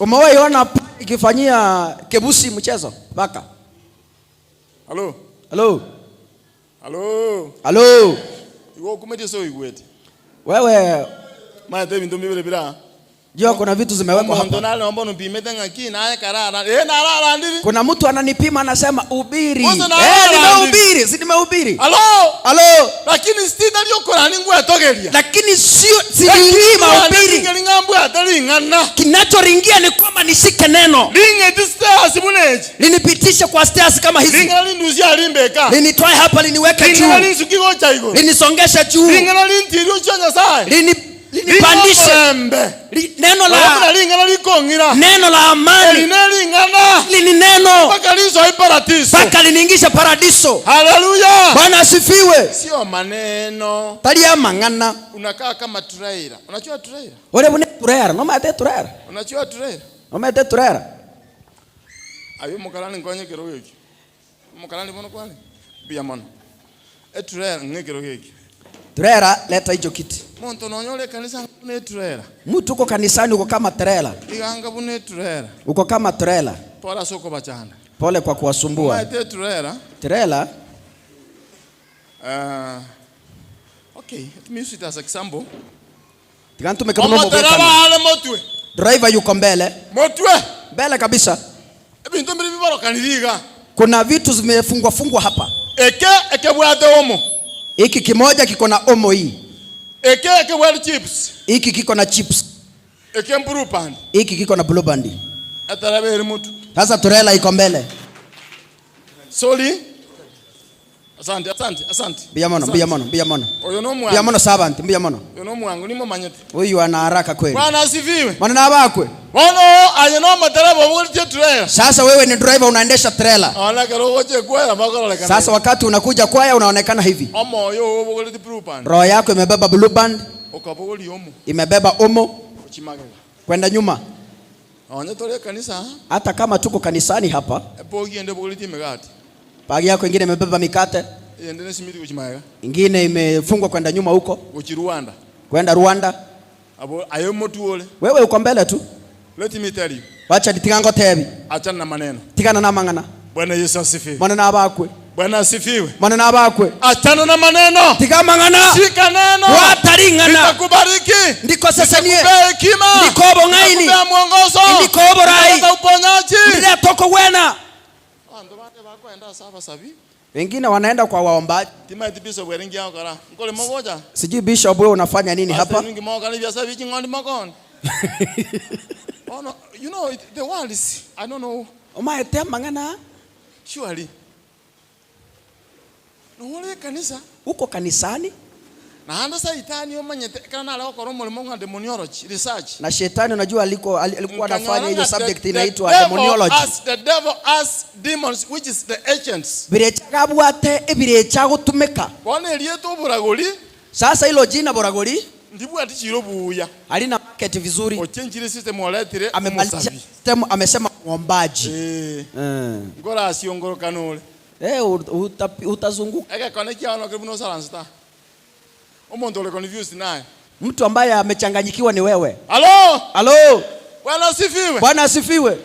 Umewahi ona ikifanyia kebusi mchezo baka? Halo. Halo. Halo. Halo. Iwo kumeti so igwete. Wewe maana temi ndombi vile bila. Jua kuna vitu zimewekwa hapa. Kuna mtu ananipima anasema ubiri. Nimehubiri, si nimehubiri. Halo. Halo. Lakini sita lyo ningu atogeria. Lakini sio siringii mahubiri. Kinachoringia ni kwamba nishike neno. Linipitishe kwa stairs kama hizi. Linitoe hapa liniweke juu. Linisongeshe juu. Linipandishe. Neno la neno la amani. Lini neno mpaka liniingisha paradiso. Haleluya. Bwana asifiwe. Sio maneno. Talia mang'ana. Unakaa kama trailer. Unajua trailer? Ore bune trailer, no mate trailer. Unajua trailer? No mate trailer. Ayo mukalani ngonye kero geki. Mukalani bono kwani? Bia mono. E trailer ngekero geki. Trailer leta hicho kiti. Muntu nonyole kanisa bune trailer. Mtu uko kanisani uko kama trailer. Iganga bune trailer. Uko kama trailer. Pole soko bachana. Pole kwa kuwasumbua. Maite trailer. Trailer. Okay, let me use it as example. Tikantume kama mambo. Driver yuko mbele. Motwe. Mbele kabisa. Ebintu mbili biborokaniriga. Kuna vitu zimefungwa fungwa hapa. Eke ekebwate omo. Hiki kimoja kiko na omo hii. Eke ekebwate chips. Hiki kiko na chips. Eke blue band. Hiki kiko na blue band. Atarabe mtu. Sasa trailer iko mbele. Sorry. Asante, asante, asante. Biamono, biamono, biamono. Oyo no mwangu. Biamono servant, biamono. Oyo no mwangu nimo manyete. Huyu ana haraka kweli. Bwana asifiwe. Bwana na bakwe. Bwana aye no madereva wote trailer. Sasa wewe ni driver unaendesha trailer. Ona kero kwaya makorolekana. Sasa wakati unakuja kwaya unaonekana hivi. Omoyo obogoleti blue band. Roho yako imebeba blue band. Okabogoli omo. Imebeba omo. Ochimagega. Kwenda nyuma. Onye tole kanisa. Hata kama tuko kanisani hapa. Bogi ende bogoleti mikate. Bagi yako ingine imebeba mikate. Ingine imefungwa kwenda nyuma huko. Rwanda. Kwenda Rwanda. Abo ayo motuole. Wewe uko mbele tu. Let me tell you. Wacha nitigango tebi. Achana na maneno. Tigana na mang'ana. Bwana Yesu asifiwe. Bwana na abakwe. Bwana asifiwe. Bwana na abakwe. Achana na maneno. Tiga mang'ana. Shika neno. Wataring'ana. Nitakubariki. Ndiko sesenie. Nitakupea hekima. Ndiko obong'aini. Nitakupea mwongozo. Ndiko oborai. Nitakupea uponyaji. Ndiko wena. Bandu bande bakwenda saba sabi. Wengine wanaenda kwa waombaji. Sijui bishop wewe unafanya nini hapa? Oh no, you know the world is, I don't know. Omaete mang'ana. Surely. No kanisa. Uko kanisani? Na handa saitani omanyete kana nale okora omulimo ng'a demonology research. Na shetani unajua alikuwa anafanya hiyo subject inaitwa demonology. As the devil as demons which is the agents. Birecha kabwate ebirecha gutumika. Bona erieto oboragori. Sasa hilo jina boragori ndibwati chiro buya. Halina market vizuri. Ochenjire system oletire amebadilisha system, amesema muombaji. Ngora asiongorokanole. Utazunguka. Eke kone kiano kiribu no salansta. Omonto ole confused naye. Mtu ambaye amechanganyikiwa ni wewe. Halo? Halo? Bwana asifiwe. Bwana asifiwe.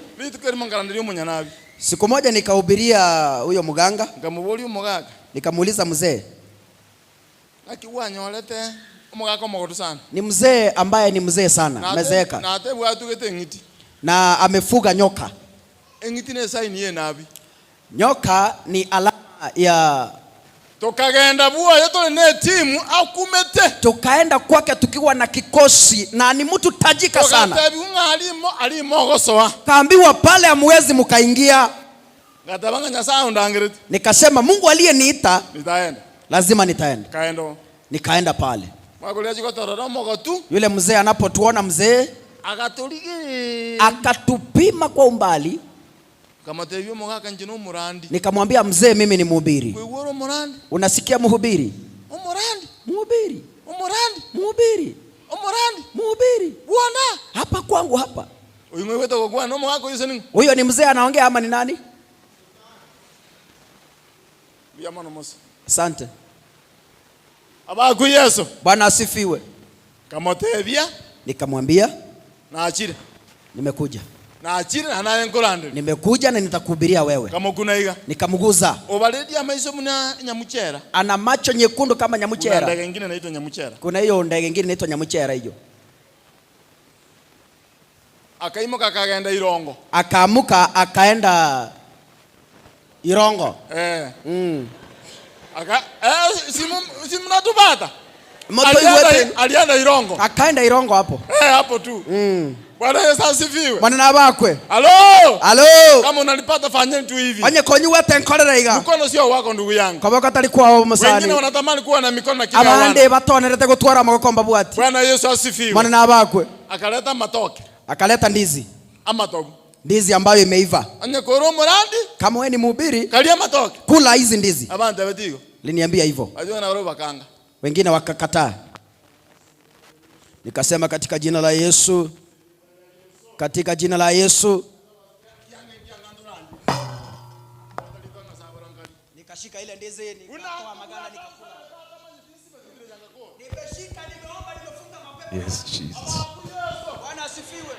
Siku moja nikahubiria huyo mganga. Nikamuuliza mganga. Nikamuuliza mzee. Akiwanyolete mugaka mogotu sana. Ni mzee ambaye ni mzee sana, amezeeka. Na atebwatugete ngiti. Na amefuga nyoka. Ngiti ne sign ye nabi. Nyoka ni alama ya Tukagenda bwoye tuli ne timu akumete. Tukaenda kwake tukiwa na kikosi na ni mtu tajika sana. Tugatebi ng'a alimo alimo gosoa. Kaambiwa pale hamwezi mkaingia. Ngatabanga Nyasaye undangirite. Nikasema Mungu aliyeniita nitaenda. Lazima nitaenda. Kaenda. Nikaenda pale. Mwakulia chikotorora mogotu. Yule mzee anapotuona mzee akaturigi akatupima kwa umbali. Kamatebio mogaka njino murandi. Nikamwambia mzee, mimi ni mhubiri. Wewe murandi. Unasikia mhubiri? Umurandi. Mhubiri. Umurandi. Mhubiri. Umurandi. Mhubiri. Bwana. Hapa kwangu hapa. Uyu mwe wetu kwa no mogaka yuse ni. Huyo ni mzee anaongea ama ni nani? Bia mano Musa. Asante. Abaku Yesu. Bwana asifiwe. Kamotebia. Nikamwambia naachire. Nimekuja. Naachire na naye nkorande. Nimekuja na nitakuhubiria wewe. Kama kuna iga. Nikamguza. Obaledi amaiso muna nyamuchera. Ana macho nyekundu kama nyamuchera. Kuna ndege nyingine inaitwa nyamuchera. Kuna hiyo ndege nyingine inaitwa nyamuchera hiyo. Akaimuka akaenda Irongo. Akaamuka akaenda Irongo. Aka simu simu natupata. Moto iwete. Alienda Irongo. Akaenda Irongo hapo. Hapo tu. Bwana Yesu asifiwe. Bwana na bakwe. Halo. Halo. Kama unalipata fanyeni tu hivi. Fanye konyi wete nkorera iga. Mkono sio wako ndugu yangu. Kwa bako atari kwao musani. Wengine wanatamani kuwa na mikono na kila wana. Abande batonerete gutwara amagoko mbabwati. Bwana Yesu asifiwe. Bwana na bakwe. Akaleta matoke. Akaleta ndizi. Amatoke. Ndizi ambayo imeiva. Anye koro murandi. Kama wewe ni mhubiri, kalia matoke. Kula hizi ndizi. Abande betigo. Liniambia hivyo. Wajua na roho bakanga. Wengine wakakataa. Nikasema katika jina la Yesu. Katika jina la Yesu. Nikashika ile ndizi, nikatoa maganda nikakula. Nimeshika, nimeomba, nimefunga mapepo. Yes, Jesus. Bwana asifiwe.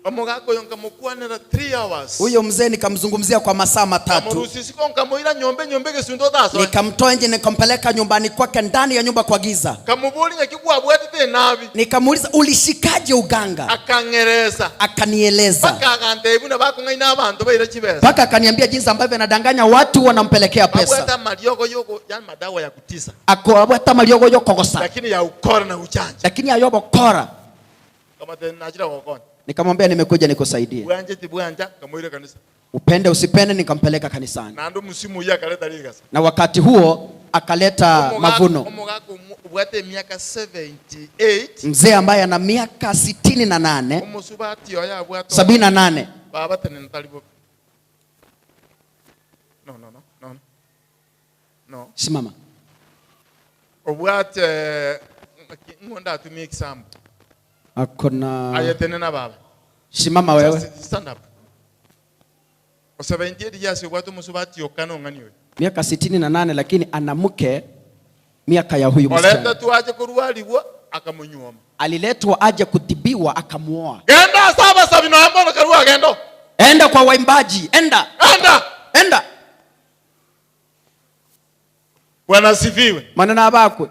Omogako yonka mukwanera 3 hours. Huyo mzee nikamzungumzia kwa masaa matatu. Kamurusisiko nkamuira nyombe nyombe gesunto taso. Nikamtoa nje nikampeleka nyumbani kwake ndani ya nyumba kwa giza. Kamubuli nyakigwa bwetete nabi. Nikamuuliza ulishikaje uganga? Akangereza. Akanieleza. Paka akantebu na bakungaina abantu baira chibesa. Paka akaniambia jinsi ambavyo anadanganya watu wanampelekea pesa. Abweta mariogo yoko yani madawa ya kutisa. Ako abweta mariogo yoko kosa. Lakini ya ukora na uchanja. Lakini ya yobo kora. Kama tena najira kokona. Nikamwambia nimekuja nikusaidie. Bwanje tibwanja kamuire kanisa. Upende usipende nikampeleka kanisani. Na ndo msimu huyo akaleta ligasa. Na wakati huo akaleta mavuno. Omogako ubwate miaka 78. Mzee ambaye ana miaka 68. Omusubati oya abwate 78. Baba tena ntalibo. No no no no. No. Simama. Obwate ngonda atumie example. Akona ayetene na baba. Simama wewe. Stand up. O 78 years watu musubati okano ngani wewe. Miaka 68 lakini ana mke miaka ya huyu msichana. Oleta tu aje kurwaliwa akamunyuoma. Aliletwa aje kutibiwa akamuoa. Genda saba sabino ambono karua gendo. Enda kwa waimbaji, enda. Enda. Enda. Bwana asifiwe. Maneno abakwe.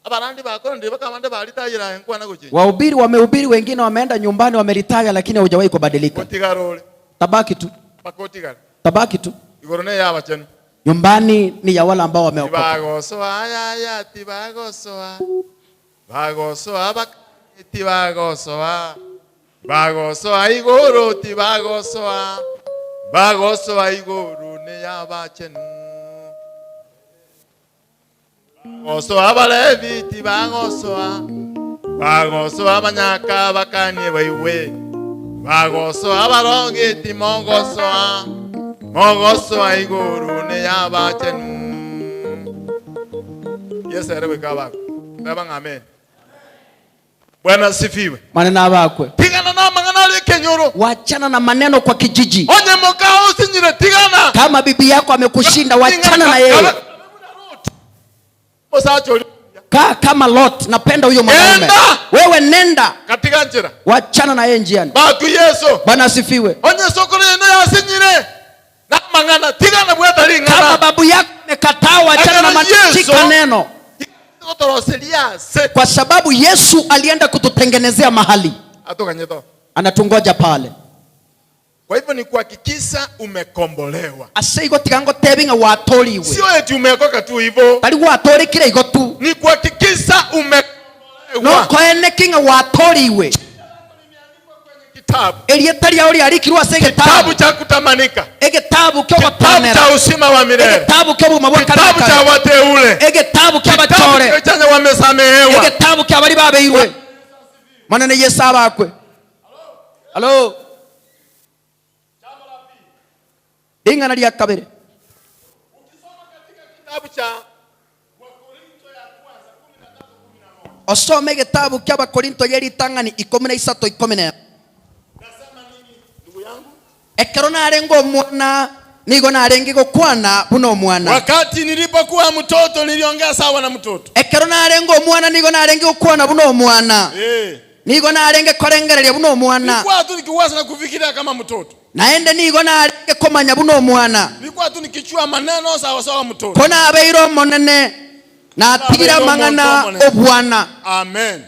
Abarandi bakora ndiba kamande balitayira enkwana goche. Wahubiri wamehubiri, wengine wameenda nyumbani wameritaya, lakini hujawahi kubadilika. Otigarole. Tabaki tu. Pakotigara. Tabaki tu. Igoro ne yaba chenu. Nyumbani ni ya wale ambao wameokoka. Tibagosoa ya ya tibagosoa. Bagosoa bak tibagosoa. Bagosoa igoro tibagosoa. Bagosoa igoro ne yaba chenu. Gosoa balevi tibagosoa. Bagosoa banyaka bakanye baiwe. Bagosoa baronge timogosoa. Mogosoa igoro ne yaba chenu. Yesu erewe kabako. Baba amen. Bwana asifiwe. Maneno abakwe. Tigana na mangana ale kenyoro. Wachana na maneno kwa kijiji. Onye mokao usinyire tigana. Kama bibi yako amekushinda wachana na yeye. Kaa kama Lot, napenda huyo mwanaume. Wewe nenda katika njira. Wachana na yeye njiani. Batu Yesu. Bwana asifiwe. Onye sokoro yenu yasinyire. Na mangana tigana bweta lingana. Kama babu yako amekataa wachana na matika neno. Kwa sababu Yesu alienda kututengenezea mahali. Anatungoja pale. Kwa hivyo ni kuhakikisha umekombolewa. Ase igo tiga ngotebi ng'a watoriwe. Sio eti umeokoka tu hivyo. Tari gwatorekire igo tu. Ni kuhakikisha umekombolewa. No koeneki ng'a watoriwe. Kitabu. Erieta riao riarikirwe ase Kitabu egetabu. cha kutamanika. Egetabu kio Kitabu gotonera. cha uzima wa milele. Egetabu kio obogima bwa kare na Kitabu cha kare. wateule. Egetabu kia Kitabu abachore. chenye wamesamehewa. Egetabu kia bari babeirwe. Manene Yesu abakwe. Halo. Ring'ana ria kabere. Kitabu cha Osome gitabu kia Abakorinto yeritang'ani 13:11. Ekero narenge omwana nigo narenge gokwana buna omwana. Wakati nilipokuwa mtoto niliongea sawa na mtoto. Ekero narenge omwana nigo narenge gokwana buna omwana. Nigo narenge korengereria buna omwana. Nilikuwa tu nikiwaza na kufikiria kama mtoto. Naende nigo narenge komanya buna omwana. Nilikuwa tu nikichua maneno sawa sawa mtoto. Kona abeire omonene natigira mang'ana obwana. Amen.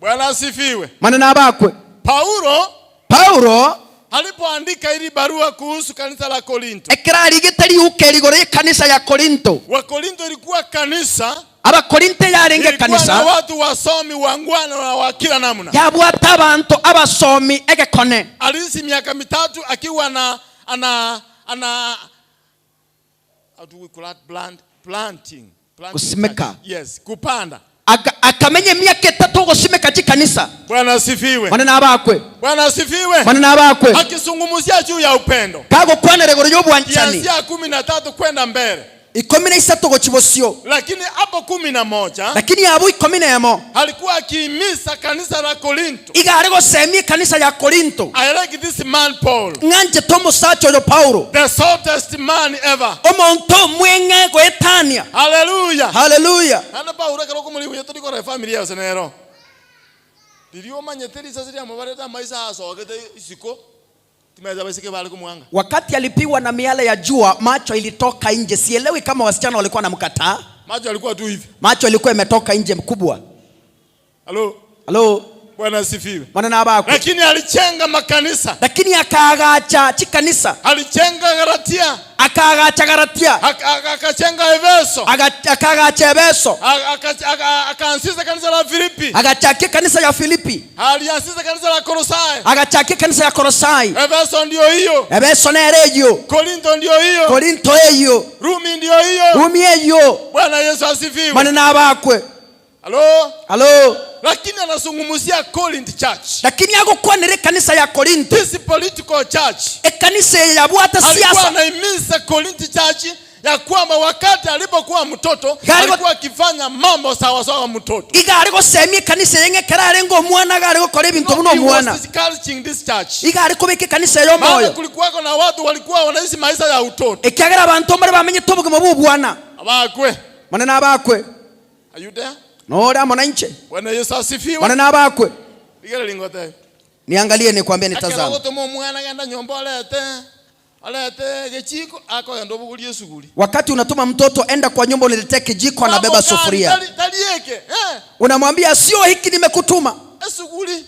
Bwana asifiwe. Manene abakwe. Paulo Paulo alipoandika ili barua kuhusu kanisa la Korinto. Ekero arigete riuka erigoro y'ekanisa ya Korinto. Wa Korinto ilikuwa kanisa. Abakorinto yarenge Ilikuwa na kanisa. watu wasomi wangwana na wa kila namna. Yabwata abantu abasomi egekone. Aliishi miaka 3 akiwa na ana how do we call that? Planting. Planting. Kusimika. Yes, kupanda. Akamenya miaka 3 gosimika chikanisa. Bwana asifiwe. Bwana nabakwe. Bwana asifiwe. Bwana nabakwe. Akizungumzia juu ya upendo. Kagokwanera igoro y'obwanchani. Kianzia 13 kwenda mbele. 13 gochibosio. Lakini hapo 11. Lakini abo 11. Alikuwa akihimiza kanisa la Korinto. Iga ari gosemia kanisa ya Korinto. I like this man Paul. Ng'anje tomosacho yo Paulo. The saltest man ever. Omonto mwenge goetania. Hallelujah. Hallelujah. Ana Paulo akero kumulihuya turi kora familia yose nero. Ndirio manyete risasi ria mubareta maisa asogete isiko. Timeza basike bali kumwanga. Wakati alipigwa na miale ya jua, macho ilitoka nje. Sielewi kama wasichana walikuwa wanamkataa. Macho alikuwa tu hivi. Macho ilikuwa imetoka nje mkubwa. Halo. Halo. Bwana asifiwe. Bwana na abako. Lakini alichenga makanisa. Lakini akaagacha chikanisa. Alichenga Galatia. Akaagacha Galatia. Akachenga Efeso. Akaagacha Efeso. Akaanzisha kanisa la Filipi. Akachakia kanisa ya Filipi. Alianzisha kanisa la Kolosai. Akachakia kanisa ya Kolosai. Efeso ndio hiyo. Efeso na ereyo. Korinto ndio hiyo. Korinto eyo. Rumi ndio hiyo. Rumi eyo. Bwana Yesu asifiwe. Bwana na abakwe. Halo. Halo. Lakini anazungumzia Corinth church. Lakini agokwanire kanisa ya Korinto. This political church. Ekanisa ya bwata Alikuwa siasa. anahimiza Corinth church ya kwamba wakati alipokuwa mtoto alikuwa akifanya mambo sawa sawa mtoto. Iga aligosemia kanisa yenge kerare ngo mwana gari gokora ebintu No, buno he was mwana. discouraging this church. Iga alikobeka kanisa yo Maana moyo. kulikuwako na watu walikuwa wanaishi maisha ya utoto. Ekiagera abantu mbare bamenye tobugimo bubwana. Abakwe. Manene abakwe. Are you there? Nora mwananchi. Bwana Yesu asifiwe. Bwana na abakwe. Ligere lingote. Niangalie nikwambie nitazame. Akero gotomo mwana genda nyomba alete. Alete gechiko akoenda obugulie suguri. Wakati unatuma mtoto enda kwa nyumba uniletee kijiko anabeba sufuria. Talieke. Unamwambia sio hiki nimekutuma. Suguri.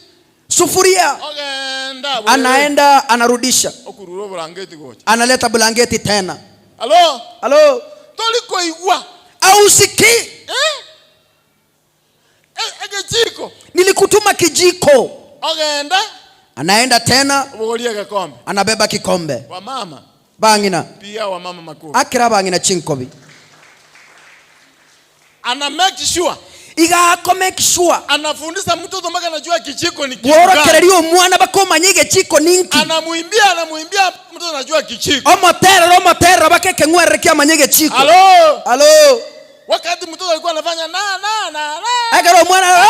Sufuria. Ogenda. Anaenda anarudisha. Okururo blanketi gocha. Analeta blanketi tena. Halo. Halo. Tolikoigwa. Au sikii? Kijiko. Nilikutuma kijiko. Ogenda. Anaenda tena. Obugulie kikombe. Anabeba kikombe. Wa mama. Bangina. Pia wa mama makofi. Akira bangina chinkobi. Ana make sure. Iga ako make sure. Anafundisha mtoto mpaka anajua kijiko ni kitu Bworo gani. kererio mwana bakomanya igechiko ninki. Anamuimbia mtoto anajua kijiko. Omoterero, omoterero bakeke ngwerere kiamanya igechiko. Halo. Halo. Wakati mtoto alikuwa anafanya na na na na. Akero mwana.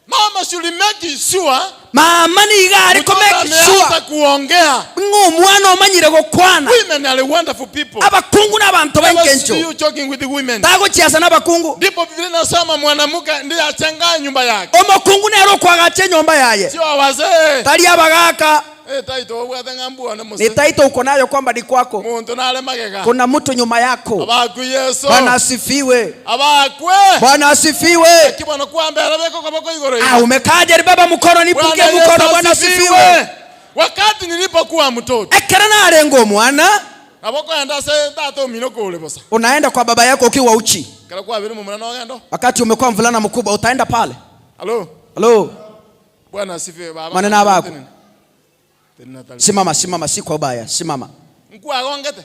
Mama should make sure. Mama ni igari ko Mtoto make ameanza sure. kuongea. Ngo mwana omanyire gokwana. Women are wonderful people. Abakungu n'abantu Never benkencho. see you talking with the women. Tagochiasa n'abakungu. Ndipo Biblia inasema mwanamke ndiye achenga nyumba yake. Omokungu nero kwagache nyumba yaye. Sio wazee. Tari abagaka. Taito obwate ng'ambu na muse. Ni taito uko nayo kwamba ni kwako. Muntu nale magega. Kuna mtu nyuma yako. Abakwe Yesu. Bwana asifiwe. Abakwe. Bwana asifiwe. Kibona kwamba arabeko kwa bako igoro. Umekaje baba mkono nipunge Bwana mkono. Yesu Bwana asifiwe. asifiwe. Wakati nilipokuwa mtoto. Ekero narenge omwana. Abokoenda se tata omino kule bosa. Unaenda kwa baba yako ukiwa uchi. Kala kwa vile mwana ogendo. Wakati umekuwa mvulana mkubwa utaenda pale. Halo. Halo. Bwana asifiwe baba. Maneno yako. Simama, simama, si kwa ubaya, simama. Nkuagongete.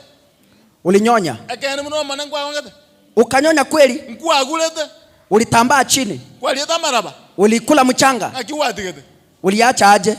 Ulinyonya. Ekene muno mwana nkuagongete. Ukanyonya kweli? Nkuagulete. Ulitambaa chini. Kwalieta maraba. Ulikula mchanga. Akiwatigete. Uliacha aje?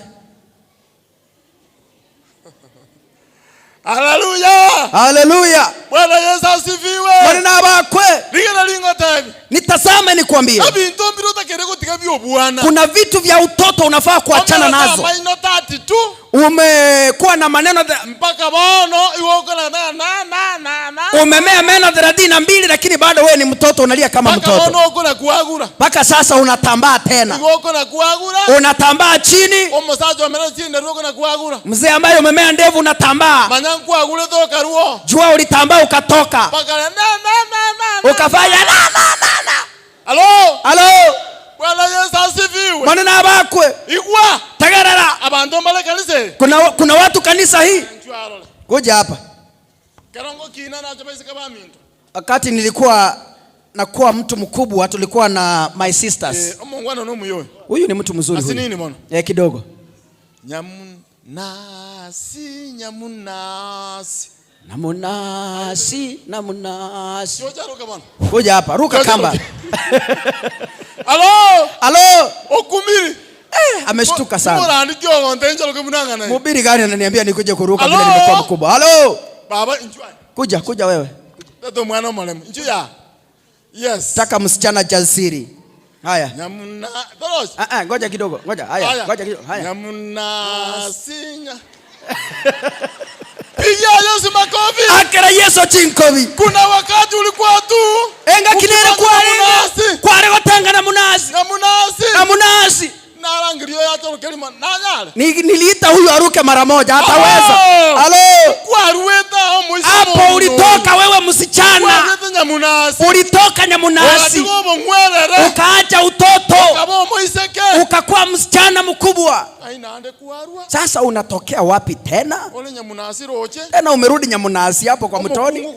Haleluya. Haleluya. Bwana Yesu asifiwe. Bwana abakwe. Ligena lingo tabi. Nitazame nikwambie. Abintu mbiro takere gotiga byo bwana. Kuna vitu vya utoto unafaa kuachana nazo. Maino 32. Umekuwa na maneno mpaka bono iwoko na na na na na. Umemea meno 32 lakini bado wewe ni mtoto, unalia kama mpaka mtoto. Bono uko na kuagura. Mpaka sasa unatambaa tena. Iwoko na kuagura. Unatambaa chini. Omusaja umemea chini ndio uko na kuagura. Mzee ambaye umemea ndevu unatambaa. Manyangu agure toka ruo. Jua ulitambaa ukatoka. Mpaka na na na na. Ukafanya na na na na. Halo. Halo. Bwana Yesu asifiwe. Maneno abakwe. Igwa. Tagarara. Abantu mbale kanisa. Kuna watu kanisa hii. Kuja hapa. Karongo kina na chapesa kama minto. Wakati nilikuwa nakuwa mtu mkubwa tulikuwa na my sisters. Omongwana no muyoyo. Huyu ni mtu mzuri huyu. Asinini mwana? Kidogo. Nyamunasi, nyamunasi. Namunasi, namunasi. Joja ruka bwana. Kuja hapa, ruka kamba. Halo. Halo. Okumiri. Ameshtuka sana. Mhubiri gani ananiambia nikuje kuruka bila nimekuwa mkubwa? Halo. Baba njua. Kuja, kuja wewe. Toto mwana mwalimu. Njua. Yes. Taka msichana jasiri. Haya. Nyamuna. Toros. Ngoja kidogo. Ngoja. Haya, ngoja kidogo. Haya. Nyamuna sinya. Pigia Yesu makofi. Akera Yesu chinkobi. Kuna wakati ulikuwa tu. Enga kinere kware. Kware gotanga na munasi. Na munasi. Na munasi. Narangirio ya toro kelima nanyale. Niliita huyu aruke mara moja hataweza. Halo. Kwarueta omuisi. Hapo ulitoka wewe msichana. Kwarueta nyamunasi. Ulitoka nyamunasi. Ukaacha utoto. Ukakuwa msichana mkubwa. Sasa unatokea wapi tena? Tena umerudi nyamunasi hapo kwa mtoni.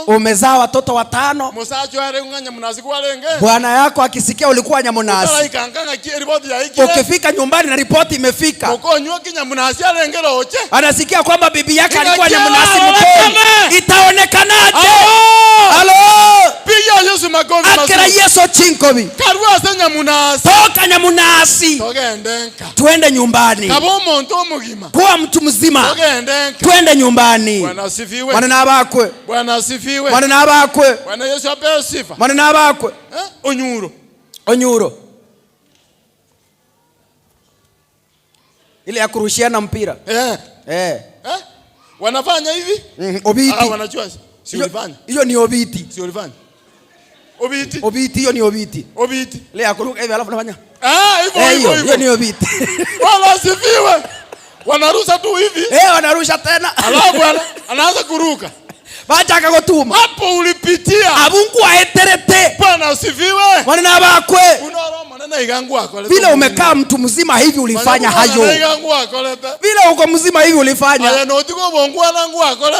Umezaa watoto 5. Bwana yako akisikia ulikuwa nyamunasi. Ukifika nyumbani na ripoti imefika. Anasikia kwamba bibi yake alikuwa nyamunasi mtoni. Itaonekanaje? Halo. Piga Yesu makofi. Akera Yesu chinkobi. Karua nyamunasi. Toka nyamunasi. Tuende nyumbani. Kuwa mtu mzima. Tuende nyumbani. Bwana asifiwe. Bwana na abakwe. Bwana asifiwe. Bwana na abakwe. Bwana Yesu apewe sifa. Bwana na abakwe. Onyuro. Onyuro. Ile ya kurushiana mpira. Wanafanya hivi? Obiti. Wanajua. Si ulifanya. Hiyo ni obiti. Si ulifanya. Obiti. Obiti hiyo ni obiti. Obiti. Ile ya kuruka hivi alafu unafanya. Hivyo hivyo. Hiyo ni obiti. Wala asifiwe. Wanarusha tu hivi. Wanarusha tena. Alafu anaanza kuruka. Bacha akagotuma. Hapo ulipitia. Abungu aeterete. Bwana asifiwe. Bwana abakwe. Vile umekaa mtu mzima hivi ulifanya hayo. Vile uko mzima hivi ulifanya.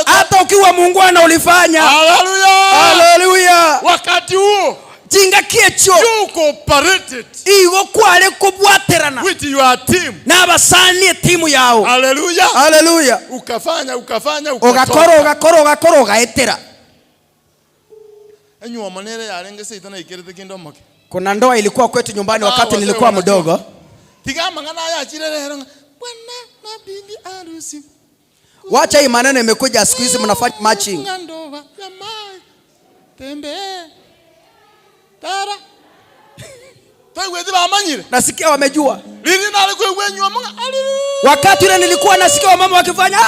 Hata ukiwa muungwana ulifanya. Haleluya. Haleluya. Wakati huo Jinga kiecho. You cooperated. Igo kware kubwaterana. With your team. Na basani timu yao. Haleluya. Haleluya. Ukafanya ukafanya ukakoro ukakoro ukakoro ukaetera. Enyu manere yarenge seitana ikerete kindo moke. Kuna ndoa ilikuwa kwetu nyumbani wakati nilikuwa mdogo. Tiga mangana ya chirere bwana na bibi harusi. Wacha hii maneno imekuja siku hizi mnafanya matching. Tembe. Tara. Nasikia wamejua. Wakati ule nilikuwa nasikia wamama wakifanya.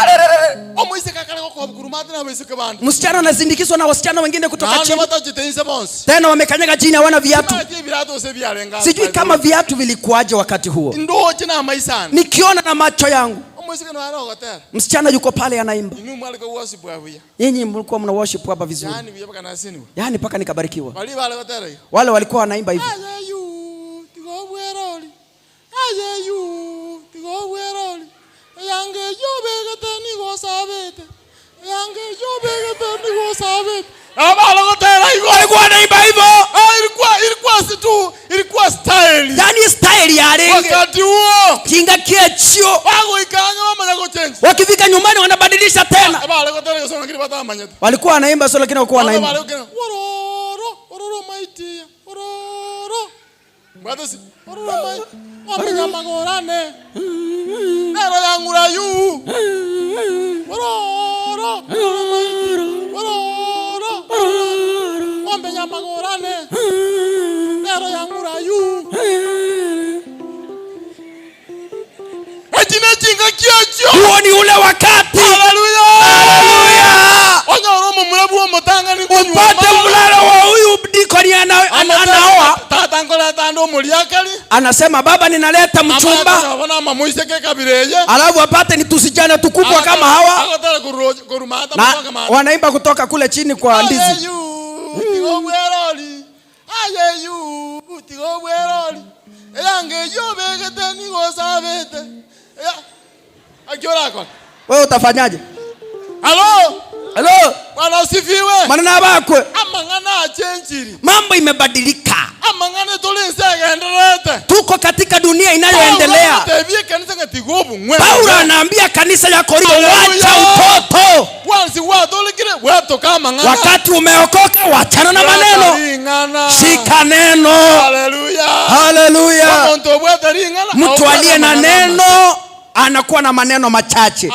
Msichana anazindikizwa na wasichana wengine kutoka chini. Tena wamekanyaga chini hawana viatu. Sijui kama viatu vilikuwaje wakati huo. Nikiona na macho yangu. Msichana yuko pale anaimba. Nyinyi mlikuwa mna worship hapa vizuri. Yaani paka nikabarikiwa. Wale walikuwa wanaimba hivi. yobegete nigo sabete. Yange yobegete nigo sabete. Abalogotera igo. Walikuwa wanaimba hivyo. Ah, ilikuwa si tu, ilikuwa style. Yani style ya renge. Wakati huo. Kinga kiachio. Wago ikanga wamanya kuchange. Wakifika nyumbani wanabadilisha tena. Abalogotera igo lakini batamanya. Walikuwa wanaimba sio lakini walikuwa wanaimba. Ororo, ororo maitia. Ororo. Mbadasi, ororo mai. Wamenya magorane. Nero yangura yu. Ororo, ororo maitia. Ororo. Wamenya magorane. Nero yangura yu. Ejina jinga kiacho. Huo ni ule wakati. Haleluya. Haleluya. Onyoro mumurabu wa mutanga ni upate mlalo wa huyu dikoni anaoa. Tata ngola tando muliakali. Anasema baba ninaleta mchumba. Alafu apate ni tusijana tukubwa kama hawa. Na wanaimba kutoka kule chini kwa ndizi. Wewe utafanyaje? Halo? Halo? Bwana asifiwe. Maneno bakwe. Amangana achenjiri. Mambo imebadilika. Amangana tulinse. Tuko katika dunia inayoendelea. Paulo anaambia kanisa ya Korinto, wacha utoto. Wakati umeokoka wachana na maneno. Shika neno. Haleluya. Haleluya. Mtu aliye na neno anakuwa na maneno machache.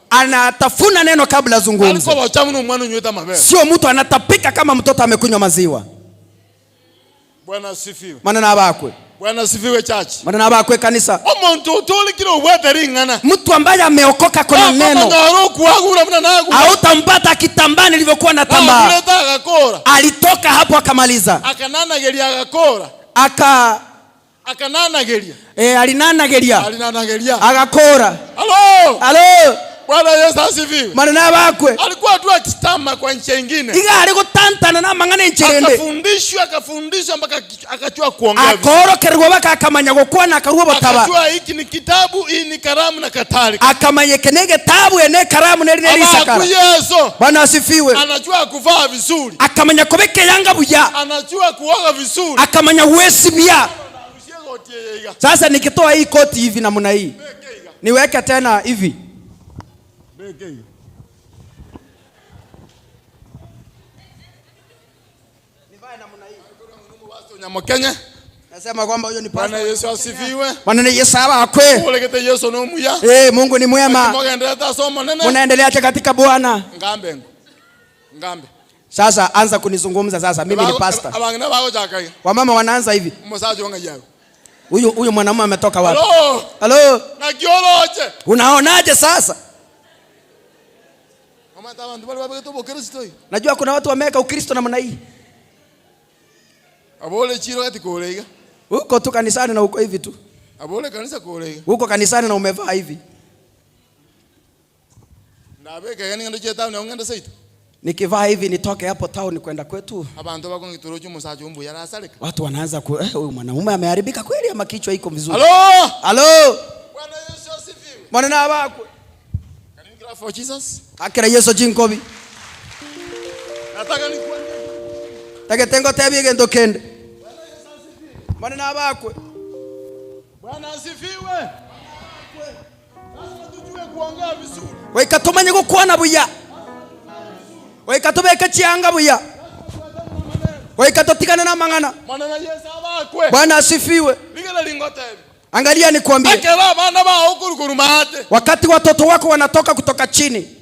Anatafuna neno kabla azungumze. Sio mtu anatapika kama mtoto amekunywa maziwa. Bwana asifiwe. Maneno abakwe. Bwana asifiwe church. Maneno abakwe kanisa. Omuntu utolikire obwete ringana. Mtu ambaye ameokoka kwa neno. Hautampata kitambaa nilivyokuwa natambaa. Alitoka hapo akamaliza. Akananageria agakora. Akananageria. Alinanageria. Alinanageria. Agakora. Halo. Halo. Bwana Yesu asifiwe. Maneno abakwe. Alikuwa tu akitama kwa nchi nyingine. Iga alikutantana na mangana nchirende. Akafundishwa mpaka akachua kuongea. Akorokerwa baka akamanya gokwana akaruwa bataba. Akachua hiki ni kitabu, hii ni kalamu na kadhalika. Akamanye kenege tabu ene kalamu neri neri sakara. Yesu. Bwana asifiwe. Anajua kuvaa vizuri. Akamanya kobeke yanga buya. Anajua kuoga vizuri. Akamanya uwesi bia. Sasa nikitoa hii koti hivi namna hii, niweke tena hivi. Nasema kwamba huyo ni pastor. Bwana Yesu asifiwe. Bwana Yesu abakwe. Yesu no muya. Mungu ni mwema. Munaendelea katika Bwana. Ngambe. Ngambe. Sasa anza kunizungumza sasa, mimi ni pastor. Wamama wanaanza hivi. Huyu mwanamume ametoka wapi? Halo. Halo. Na kioloje. Unaonaje sasa? Najua kuna watu wameweka Ukristo namna hii. Uko tu kanisani na uko hivi tu. Uko kanisani na umevaa hivi. Nikivaa hivi nitoke hapo town kwenda kwetu. Watu wanaanza ku huyu mwanaume ameharibika kweli ama kichwa iko vizuri. Halo. Halo. Bwana Yesu asifiwe. Bwana abakwe. Can you clap for Jesus? Akira Yesu jinkobi. Nataka nikuambie. Tagetengo tebi gendo kende. Bwana abakwe. Bwana asifiwe. Lazima tujue kuongea vizuri. Wekatumanye gukwana buya. Wekatubeke chianga buya. Wekatotikana na mangana. Bwana Yesu abakwe. Bwana asifiwe. Ligela lingota hivi. Angalia nikwambie. Wakati watoto wako wanatoka kutoka chini,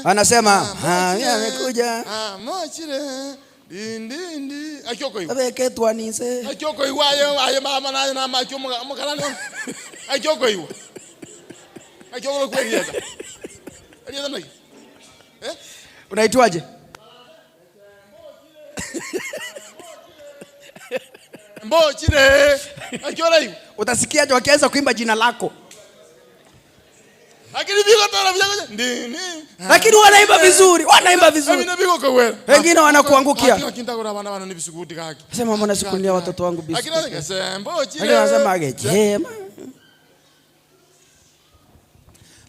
anasema amekuja. Unaitwaje? Utasikiaje wakianza kuimba jina lako? Lakini wanaimba vizuri, wanaimba vizuri. Wengine wanakuangukia. Sema mbona sikunia watoto wangu biskuti. Lakini wanasema jema.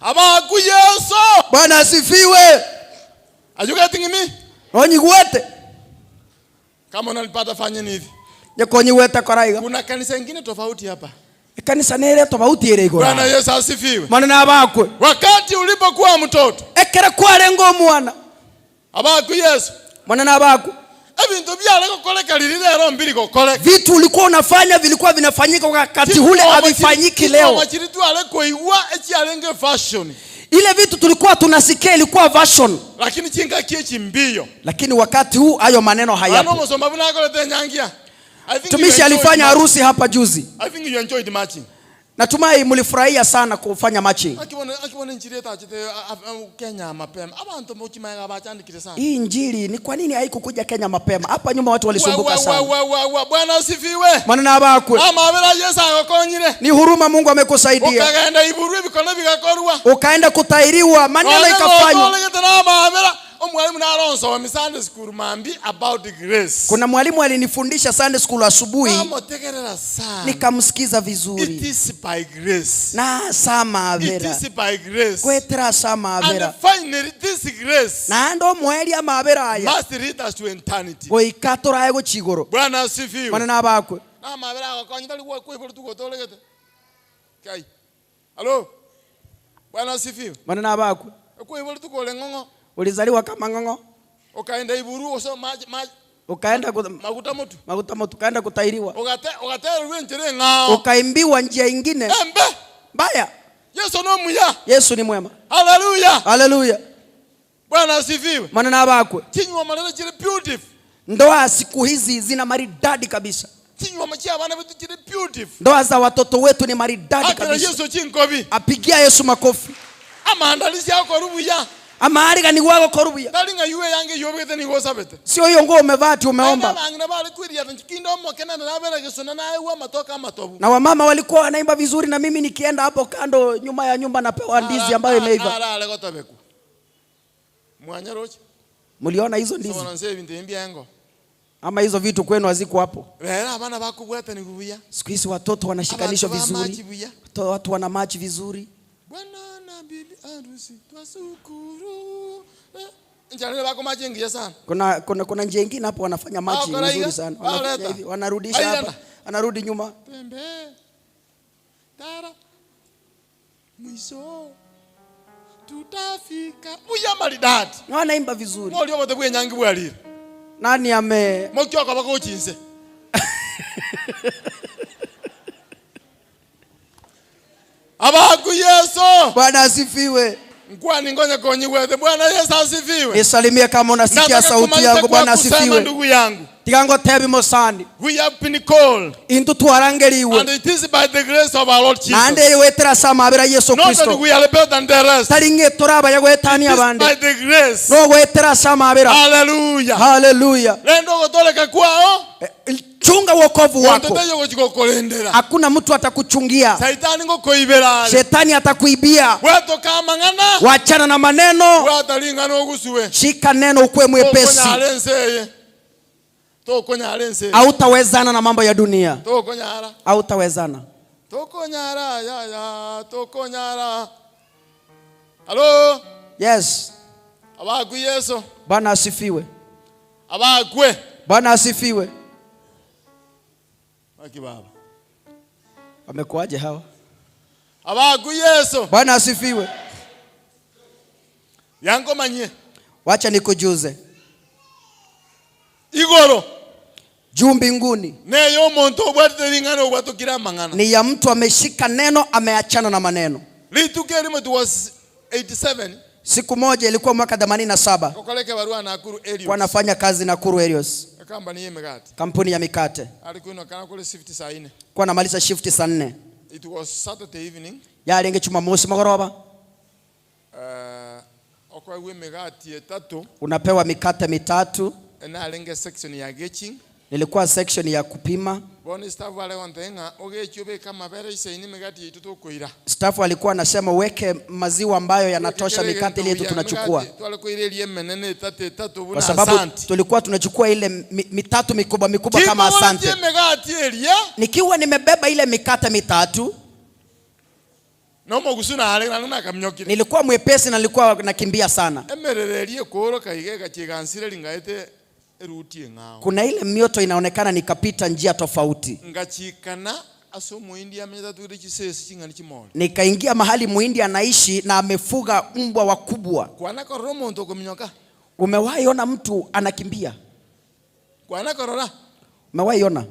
Abaku Yesu. Bwana asifiwe. Are you getting me? Onyigwete. Kama unanipata fanyeni hivi. Nyekonyiwete koraiga. Kuna kanisa ingine tofauti hapa. Kanisa nere tofauti ere igoro. Bwana Yesu asifiwe. Manene abakwe. Wakati ulipokuwa mtoto. Ekere kwarenga omwana. Abaku Yesu. Manene abakwe. Ebintu byale kukoleka lililero mbili kukoleka. Vitu ulikuwa unafanya vilikuwa vinafanyika wakati ule havifanyiki leo. Ile vitu tulikuwa tunasikia ilikuwa version. Lakini chinga kiechi mbio. Lakini wakati huu hayo maneno hayapo. Tumishi alifanya harusi hapa juzi. I think you enjoyed matching. Natumai mlifurahia sana kufanya matching. Hii injili ni kwa nini haikukuja Kenya mapema? Hapa nyuma watu walisumbuka sana. Bwana asifiwe. Maneno abakwe. Ni huruma Mungu amekusaidia. Ukaenda kutairiwa, maneno ikafanywa. Kuna mwalimu alinifundisha Sunday school asubuhi. Nikamsikiza vizuri. It is by grace. Na sama avera. It is by grace. Kwetra sama avera. And finally this grace. Na ndo mweli amavera aya. Must lead us to eternity. Goikatora ego chigoro. Bwana asifiwe. Bwana nabakwe. Na mavera akonya tali kwa kwa tugotolegete. Kai. Hello. Bwana asifiwe. Bwana nabakwe. Kwa tukole ngongo. Ulizaliwa kama ngongo. Ukaenda Iburu oso ukaenda maguta moto. Maguta moto ukaenda kutairiwa. Ukaterwa njire ngao. Ukaimbiwa njia ingine. Embe. Mbaya. Yesu no muya. Yesu ni mwema. Hallelujah. Hallelujah. Bwana asifiwe. Maneno abakwe. Chinywa maneno chiri beautiful. Ndoa siku hizi zina maridadi kabisa. Chinywa machia bana wetu chiri beautiful. Ndoa za watoto wetu ni maridadi kabisa. Yesu chinkobi. Apigia Yesu makofi. Amaandalizi yako rubuya. Amaariga ni wako korubuya. Talinga yuwe yange yobwete ni gosabete. Sio hiyo nguo umevaa tu umeomba. Na wamama walikuwa wanaimba vizuri na mimi nikienda hapo kando nyuma ya nyumba napewa ndizi ambayo imeiva. Mliona hizo ndizi? Ama hizo vitu kwenu haziko hapo? Siku hizi watoto wanashikanishwa vizuri. Watu wana machi vizuri. Bwana na bibi harusi twashukuru. Kuna njia nyingine hapo wanafanya machi nzuri sana. Wanafanya hivi, wanarudisha hapa, anarudi nyuma. Pembe. Tara. Mwisho. Tutafika. Uya maridadi. Wanaimba vizuri. Moli obote bwe nyangi bwalire. Nani ame Mokyoka bakochinse. Abaku Yesu. Bwana asifiwe. Ngwani ngonya konyiwete. Bwana Yesu asifiwe. Nisalimie kama unasikia sauti yangu. Bwana asifiwe. Ndugu yangu. Tigango tebi mosandi. We have been called. Intu twarangeliwe. And it is by the grace of our Lord Jesus. Nande wetera samabira Yesu Kristo. Not that we are better than the rest. Taringe toraba yagwetani abande. By the grace. No wetera samabira. Hallelujah. Hallelujah. Lendo gotoleka kwao. Chunga wokovu wako. Hakuna mtu atakuchungia. Shetani atakuibia. Wachana na maneno. Shika neno ukuwe mwepesi. Hautawezana na mambo ya dunia. Hautawezana. Hello. Yes. Bwana asifiwe. Bwana asifiwe. Baba. Wamekuaje hawa? Abaku Yesu. Bwana asifiwe. Yango manye. Wacha nikujuze. Igoro. Juu mbinguni. Neyo muntu obwatete lingano obwatukira mangana. Ni ya mtu ameshika neno ameachana na maneno. Lituke limo it was 87. Siku moja ilikuwa mwaka 87. Kokoleke barua Nakuru Elios. Wanafanya kazi Nakuru Elios. Kampani ya mikate. Kampuni ya mikate. Alikuwa kana kule shift saa 4. Kwa namaliza shift saa 4. It was Saturday evening. Yarenge Jumamosi magoroba. Okwa mikate tatu. Unapewa mikate mitatu. Na alenge section ya getching. Nilikuwa section ya kupima. Staff wale wantenga ogechube kama bere isaini mikate yetu tukoira. Staff alikuwa anasema weke maziwa ambayo yanatosha mikate ile yetu tunachukua. Kwa sababu tulikuwa tunachukua ile mitatu mikubwa mikubwa kama asante. Nikiwa nimebeba ile mikate mitatu, Nomogusu nare nanu nakamnyokire. Nilikuwa mwepesi na nilikuwa nakimbia sana. Emerererie koro kaige gachigansire ringaete eruti eng'ao. Kuna ile mioto inaonekana nikapita njia tofauti. Ngachikana ase omoindi amenyete tugire chisesi ching'ani chimore. Nikaingia mahali muhindi anaishi na amefuga mbwa wakubwa. Kwana korora omonto okominyoka. Umewahi ona mtu anakimbia? Kwana korora. Umewahi ona?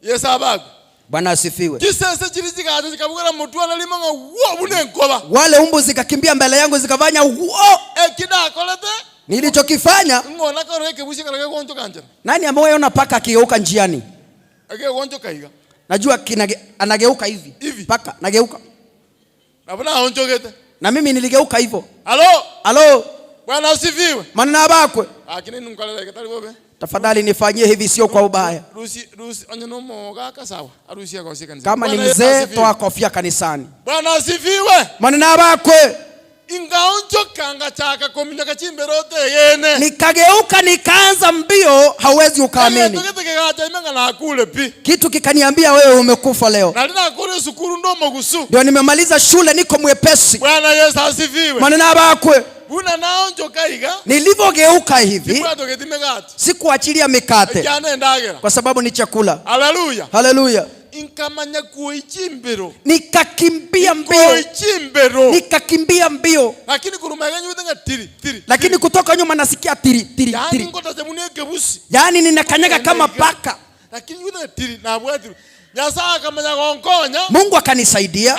Yesu abago. Bwana asifiwe. Chisese chiri chigacha chikabugera motwana limo ng'a wo bune nkoba. Wale umbu zikakimbia mbele yangu zikafanya wo. Ekidakolete. Nilichokifanya. Ng'ona korora ekebusi kara gegonchoka nchera. Nani amewahi ona paka akigeuka njiani? Egegonchoka iga. Najua anageuka hivi. Hivi. Paka nageuka. Na buna aonchogete. Na mimi niligeuka hivyo. Halo. Halo. Bwana asifiwe. Maneno bakwe. Lakini nunkalele kitali bobe. Tafadhali nifanyie hivi, sio kwa ubaya. Rusi rusi onye no moga kasawa. Arusi akosia kanisa. Kama ni mzee toa kofia kanisani. Bwana asifiwe. Maneno bakwe. Ingaonchoka ngachaka kominyoka chimberote yene. Nikageuka nikaanza mbio, hauwezi ukaamini. Kitu kikaniambia wewe umekufa leo. Ndio nimemaliza shule, niko mwepesi. Bwana Yesu asifiwe. Maneno bakwe. Buna naonchoka iga. Nilivogeuka hivi, sikuachilia mikate kwa sababu ni chakula. Haleluya. Haleluya. Inkamanya kuichimbero. Nikakimbia mbio. Nikakimbia mbio. Lakini kurumaganya tiri tiri. Lakini kutoka nyuma nasikia tiri tiri tiri. Yaani ninakanyaga kama paka. Lakini tiri na bwati. Nyasaye akamanya gonkonya. Mungu akanisaidia.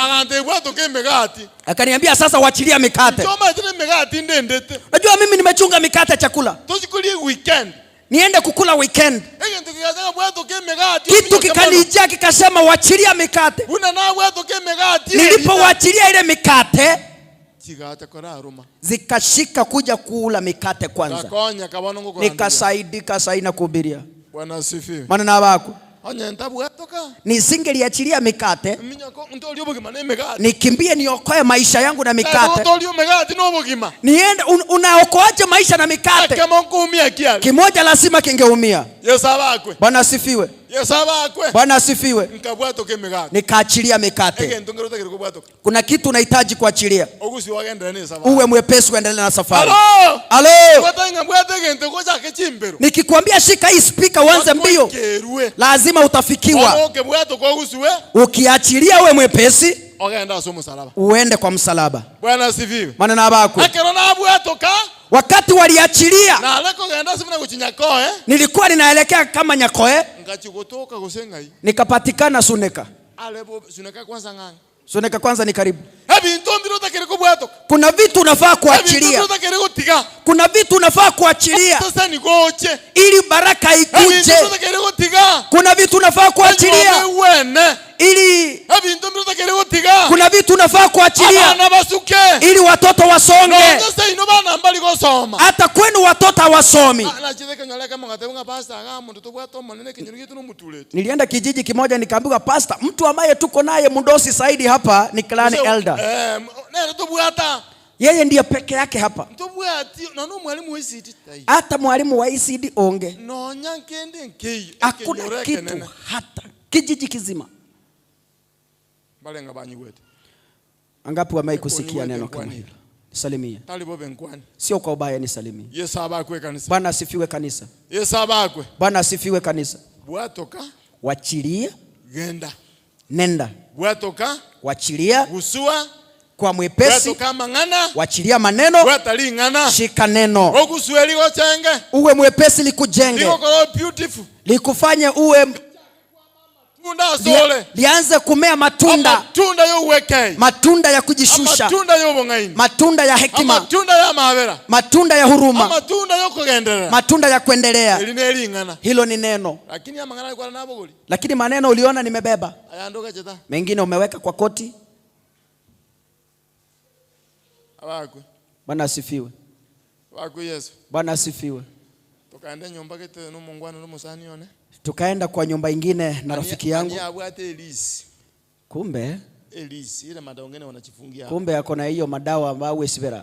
Akaniambia sasa wachilia mikate. Unajua mimi nimechunga mikate chakula. Tuchikulie weekend. Niende kukula weekend. Kitu kikanijia kikasema wachilia mikate. Nilipowachilia ile mikate zikashika kuja kula mikate kwanza. Nikasaidika saina kuhubiria. Bwana asifiwe. Maneno wako. Nisingeliachilia mikate, nikimbie niokoe maisha yangu na mikate. Niende, unaokoaje maisha na mikate? Kimoja lazima kingeumia. Bwana asifiwe. Bwana asifiwe. Nikaachilia mikate. Kuna kitu unahitaji kuachilia. Uwe mwepesi uendelee na safari. Halo. Nikikwambia shika hii speaker uanze mbio, lazima utafikiwa. Ukiachilia uwe mwepesi, uende kwa msalaba. Bwana asifiwe. Maneno yako. Wakati waliachilia, nilikuwa ninaelekea kama Nyakoe, nikapatikana Suneka. Suneka kwanza ni karibu. Kuna vitu unafaa kuachilia. Kuna vitu unafaa kuachilia ili baraka ikuje. Kuna vitu unafaa kuachilia ili kuna vitu unafaa kuachilia ili watoto wasonge. Hata kwenu watoto hawasomi. Nilienda kijiji kimoja nikaambiwa, pastor, mtu ambaye tuko naye mdosi Saidi hapa ni clan elder. Yeye ndiye peke yake hapa. Hata mwalimu wa ECD onge. Hakuna kitu hata kijiji kizima. Angapi wamewahi kusikia neno kama hilo? Nisalimie. Sio kwa ubaya, nisalimie. Bwana asifiwe kanisa. Bwana asifiwe kanisa. Wachilia. Nenda. Wachilia. Kwa mwepesi. Wachilia maneno. Shika neno. Uwe mwepesi likujenge. Likufanye uwe lianze kumea matunda. Matunda ya kujishusha, matunda ya hekima, matunda ya huruma, matunda ya kuendelea. Hilo ni neno. Lakini maneno uliona nimebeba, mengine umeweka kwa koti. Bwana asifiwe. Bwana asifiwe. Tukaenda kwa nyumba ingine na rafiki yangu. Kumbe kumbe ako na hiyo madawa ambayo wesibera.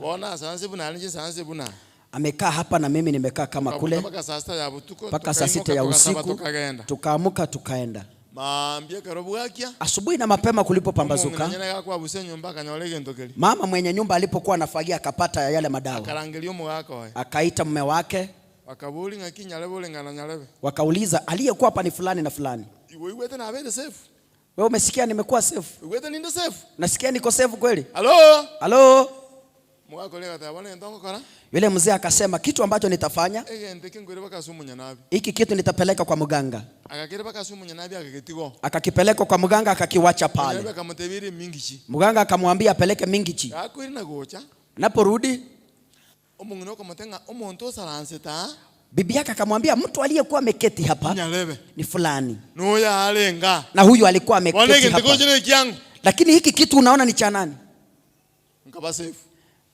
Amekaa hapa na mimi nimekaa kama kule mpaka saa 6 ya usiku, tukaamuka tukaenda. Maambia karibu yakia. Asubuhi na mapema kulipopambazuka, Omong'ina gakwabusa enyomba akanyora egento keria. Mama mwenye nyumba alipokuwa anafagia akapata yale madawa, Akarangeria omogaka oye. Akaita mume wake, Bakabori ng'aki nyarebe oreng'ana nyarebe. Wakauliza aliyekuwa hapa ni fulani na fulani. Iwe igwete nabere safe. Wewe umesikia nimekuwa safe? Igwete ninde safe. Nasikia niko safe kweli? Halo. Halo? Omogaka oria agateba bono egento ngokora. Yule mzee akasema kitu ambacho nitafanya, Egento eke nkoira mpaka ase omonyanabi. Hiki kitu nitapeleka kwa mganga. Agakera mpaka ase omonyanabi agagetigo. Akakipeleka kwa mganga akakiwacha Omonyanabi pale. akamotebia emingichi. Mganga akamwambia apeleke mingichi. Gakoira na gocha. Naporudi, Omong'ina okomote ng'a omonto osaransete aa. Bibi yake akamwambia mtu aliyekuwa ameketi hapa Nyarebe. Ni fulani. Noyo arenga. Na huyu alikuwa Bono ameketi egento hapa. gocha na ekiang'o. Lakini hiki kitu unaona ni cha nani? Nkaba safe.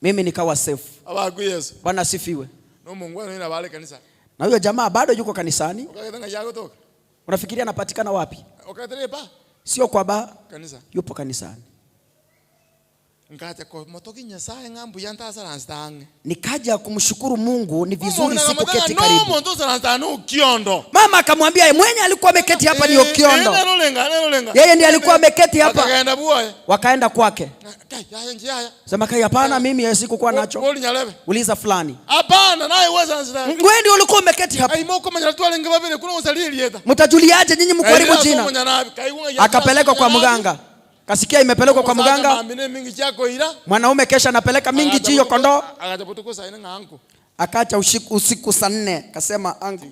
Mimi nikawa safe. Abakwe Yesu. Bwana asifiwe. Nomongwana nina bale kanisa. Na huyo jamaa bado yuko kanisani. Okagete ng'a yagotoka. Unafikiria anapatikana wapi? Okagete ba. Sio kwa ba, Kanisa. Yupo kanisani. Nkacha komotoki Nyasaye ng'a mbuya ntasaransete ang'e. Nikaja kumshukuru Mungu ni vizuri Omong'ina akamotebia sikuketi ng'a karibu. nomonto osaransete aa Okiondo. Mama akamwambia mwenye alikuwa ameketi hapa ni Okiondo. Nerolenga, nerolenga. Yeye ndiye alikuwa ameketi hapa. Akagenda bwoye. Wakaenda kwake. Kai, yaya njia yaya. Sema kai hapana mimi sikukuwa nacho. Boli nyarebe. Uliza fulani. Hapana, naye weza nzira. Wewe ndio ulikuwa umeketi hapa. Ai moko manyara twalenge babere kuno osali lieta. Mtajuliaje nyinyi mkaribu jina? Akapelekwa kwa mganga. Kasikia imepelekwa kwa mganga. Mwanaume kesha anapeleka mingi jiyo kondoo. Akacha usiku saa 4 akasema angu,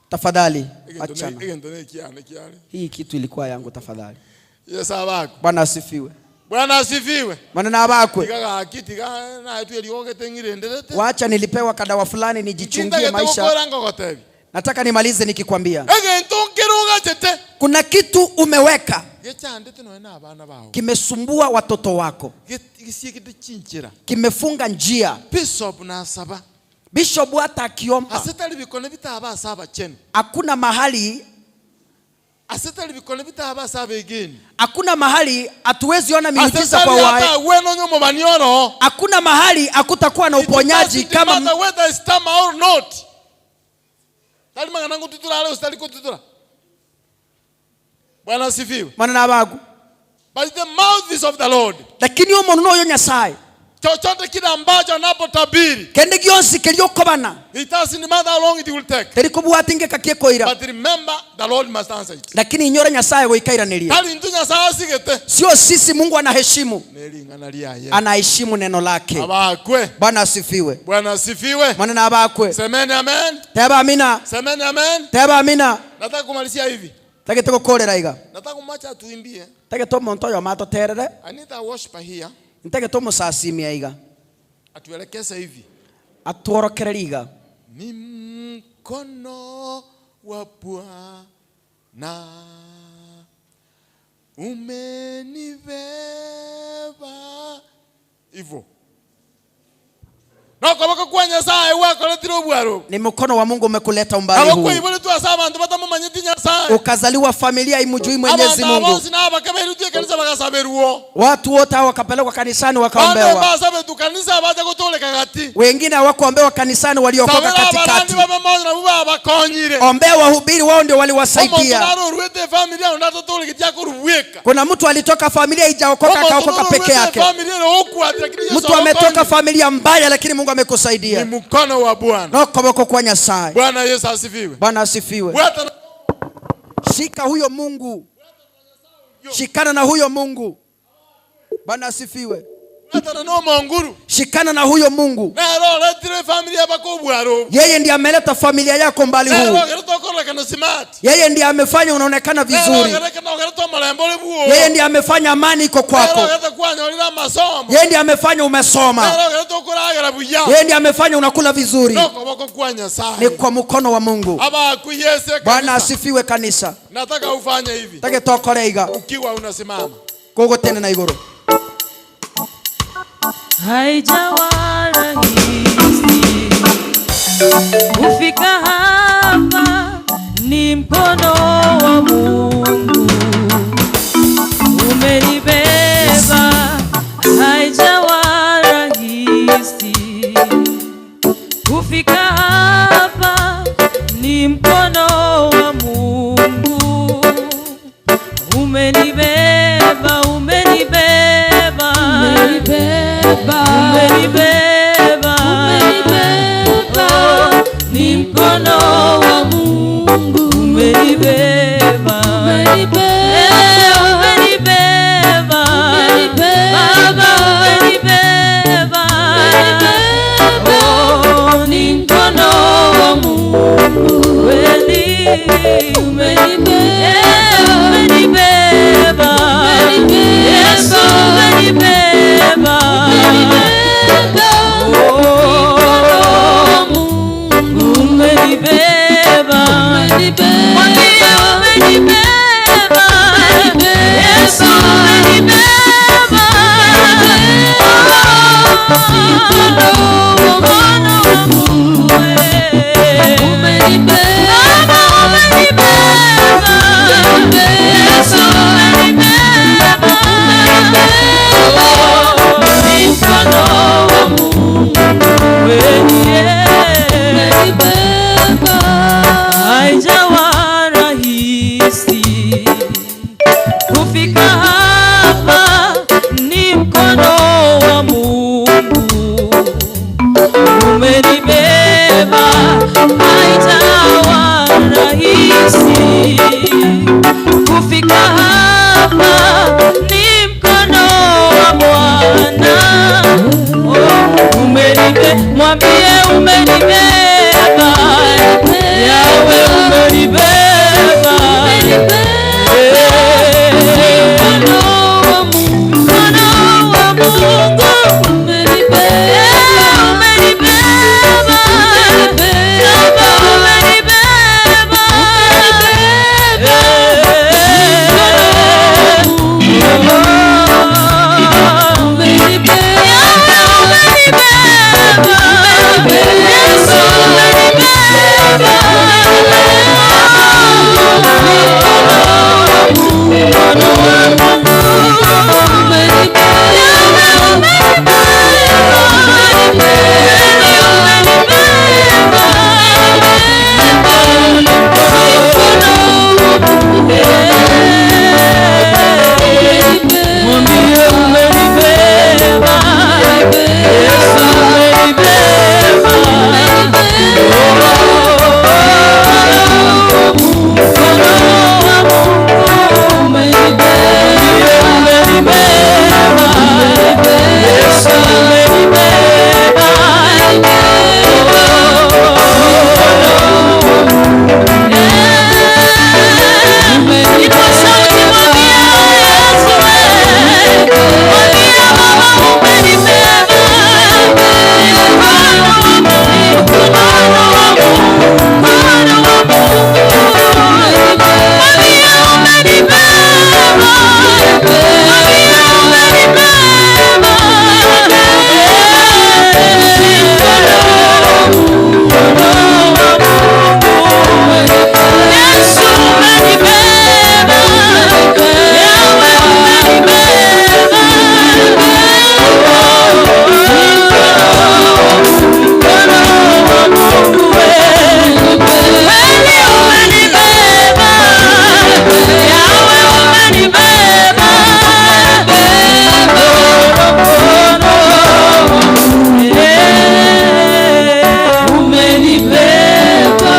tafadhali achana. Hii kitu ilikuwa yangu tafadhali. Yes, abako. Bwana asifiwe. Bwana asifiwe. Bwana na abakwe. Tiga gaki, tiga na etu erioge ng'irenderete. Wacha nilipewa kadawa fulani nijichungie Nchindagete maisha. gokora ngogotebi. Nataka nimalize nikikwambia. Egento nkerogachete. Kuna kitu umeweka. Gechandete noe na abana bao. Kimesumbua watoto wako. Gisiekete chinchera. Kimefunga njia. Bishop nasaba. Bishop hata akiomba. Asetali bikone bitaba saba chenu. Hakuna mahali. Asetali bikone bitaba saba again. Hakuna mahali hatuwezi ona miujiza Asetali kwa hata wai. weno nyomo maniono. Hakuna mahali hakutakuwa na It uponyaji doesn't kama matter whether it's stammer or not. Tali mangana ngututura ale usitali kututura. Bwana asifiwe. Bwana na abagu. But the mouth is of the Lord. Lakini huyo mundu oyo Nyasaye. Chochote kile ambacho anapotabiri. Kende gionsi keliokobana. It doesn't matter how long it will take. Teri kubwati ngeka kiekoira. But remember the Lord must answer it. Lakini inyora Nyasaye goikairaniria. Tari ntu Nyasaye asigete. Sio sisi, Mungu anaheshimu. Nelingana lyaye. Anaheshimu neno lake. Abakwe. Bwana asifiwe. Bwana asifiwe. Mwana na abakwe. Semeni amen. Teba amina. Semeni amen. Teba amina. Nataka kumalizia hivi. Tage tugukorera iga. Nataka kumwacha atuimbie. Tage tomonto oyo matoterere. I need a worshiper here. Ntage tomusasimia iga. Atuelekeze hivi. Atuorokerere iga. Ni mkono wa Bwana umenibeba hivyo. Nokoboko kwa Nyasaye wakoretire obwaro. Ni mkono wa Mungu umekuleta umbali huu. Abakwe ibole tu asaba abantu batamumanyiti Nyasaye. Ukazaliwa familia imujui Mwenyezi Abantu Mungu. abonsi n'abakaberutie kanisa bakasaberuo. Watu wote hao wakapelekwa kanisani wakaombewa. Bande basabe tu kanisa baje kutoleka kati. Wengine hawakuombewa kanisani waliokoka Sabera katikati. abarandi babe moyo na buba abakonyire. Ombea wahubiri wao ndio waliwasaidia. Omuntu naruruete familia unatotoleka tiakoruweka. Kuna mtu alitoka familia haijaokoka Omuntu akaokoka peke naruruete yake. familia inokuwa, lakini Yesu Mtu ametoka awakonye. familia mbaya lakini Mungu amekusaidia. Ni mkono wa Bwana. Nokoboko kwa Nyasaye. Bwana Yesu asifiwe. Bwana asifiwe. Bwana shika huyo Mungu. Shikana na huyo Mungu. Bwana asifiwe. Hata na monguru. Shikana na huyo Mungu. Na roho letire familia bakubwa roho. Yeye ndiye ameleta familia yako mbali Na huu. roho leta kana smart. Yeye ndiye amefanya unaonekana Na roho vizuri. leta kana leta malembo lebuo. Yeye ndiye amefanya amani iko Na kwako. roho leta kwanya masomo. Yeye ndiye amefanya umesoma. Na roho leta kuragara buya. Yeye ndiye amefanya unakula vizuri. Noko boko kwa Nyasaye. Ni kwa mkono wa Mungu. Aba kuyese kanisa. Bwana asifiwe kanisa. Nataka ufanye hivi. Nataka tokore iga. Ukiwa unasimama. Gogo tena na igoro. Haijawa rahisi kufika hapa, ni mkono wa Mungu umenibeba. Haijawa rahisi kufika hapa, ni mkono wa Mungu Umenibeba, umenibeba, Baba umenibeba. Oh, ni mkono wa Mungu kweli. Umenibeba, umenibeba, Yesu umenibeba. Oh, umenibeba, mwambie umenibeba, Yesu umenibeba. Oh, mkono wa Mungu Baba umenibeba, Yesu umenibeba. Oh, ni mkono wa Mungu haijawa rahisi kufika hapa, ni mkono wa Mungu umenibeba. Haijawa rahisi kufika hapa, ni mkono wa Bwana. Oh, umenibeba, mwambie umenibeba, Yawe umenibeba. Mkono wa Mungu umenibeba, Baba umenibeba. Yawe umenibeba, Yesu umenibeba. Mwambie umenibeba, Yesu umenibeba. Mkono wa Mungu umenibeba, Yesu umenibeba. Inua sauti, mwambie Yesu, mwambie Baba umenibeba. Mkono wa Mungu, mkono wa Mungu, mkono wa Mungu. Mwambie umenibeba, mwambie umenibeba. Yesu umenibeba, Yawe umenibeba. Mkono wa Mungu kweli umenibeba, Yawe umenibeba. Umenibeba.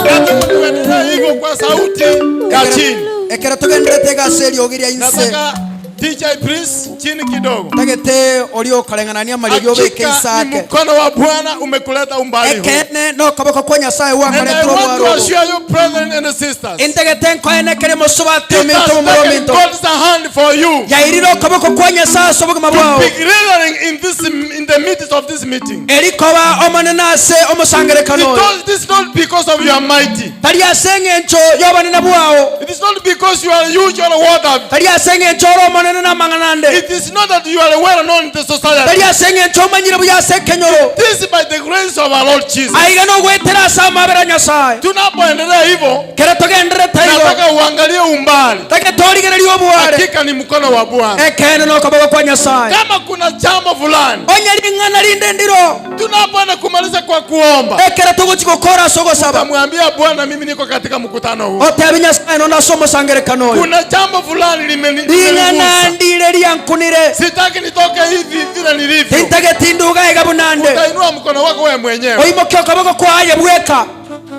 Nataka tuendelee hivyo kwa sauti ya chini. Ekero tugenderete gaserio giria inse. Nataka DJ please chini kidogo. Tagete orio kareng'anania marigio beke Hakika ni isake. mkono wa Bwana umekuleta umbali huu. Ekene no kaboko kwa Nyasaye And I wakaretwo want to rwaro. assure you, brethren and sisters, Integete nkoene kere musubati it ominto has taken mumurominto. God's hand for you Yairire okoboko kwa Nyasaye ase obogima to bwao. be gathering in the midst of this meeting. Erikoba omonene ase omosangerekano oyo. It is not because of your mighty. Tari ase eng'encho y'obonene bwao. It is not because you are huge or what. Tari ase eng'encho ore omonene na amang'ana ande. It is not that you are well known in the society. Tari ase eng'encho omanyire buya ase ekenyoro. This is by the grace of our Lord Jesus. Aiga nogwetera ase amabera Nyasaye. Tunapoendelea hivyo, Kere togenderete igo. nataka uangalie umbali. Take torigereria obware. Hakika ni mkono wa Bwana. Ekene nokoboko kwa Nyasaye. Kama kuna jambo fulani Onye ring'ana rinde ndiro. tunapoenda kumaliza kwa kuomba, Ekere togochi gokora ase ogosaba. utamwambia Bwana, mimi niko katika mkutano huu. Otebi Nyasaye nonde ase omosangerekano oyo. Kuna jambo fulani Ring'ana limenigusa. ndire riankunire. Sitaki nitoke hivi vile nilivyo. Tintageti nduga iga bunande. Utainua mkono wako wewe mwenyewe. Oimoke okoboko kwaye bweka.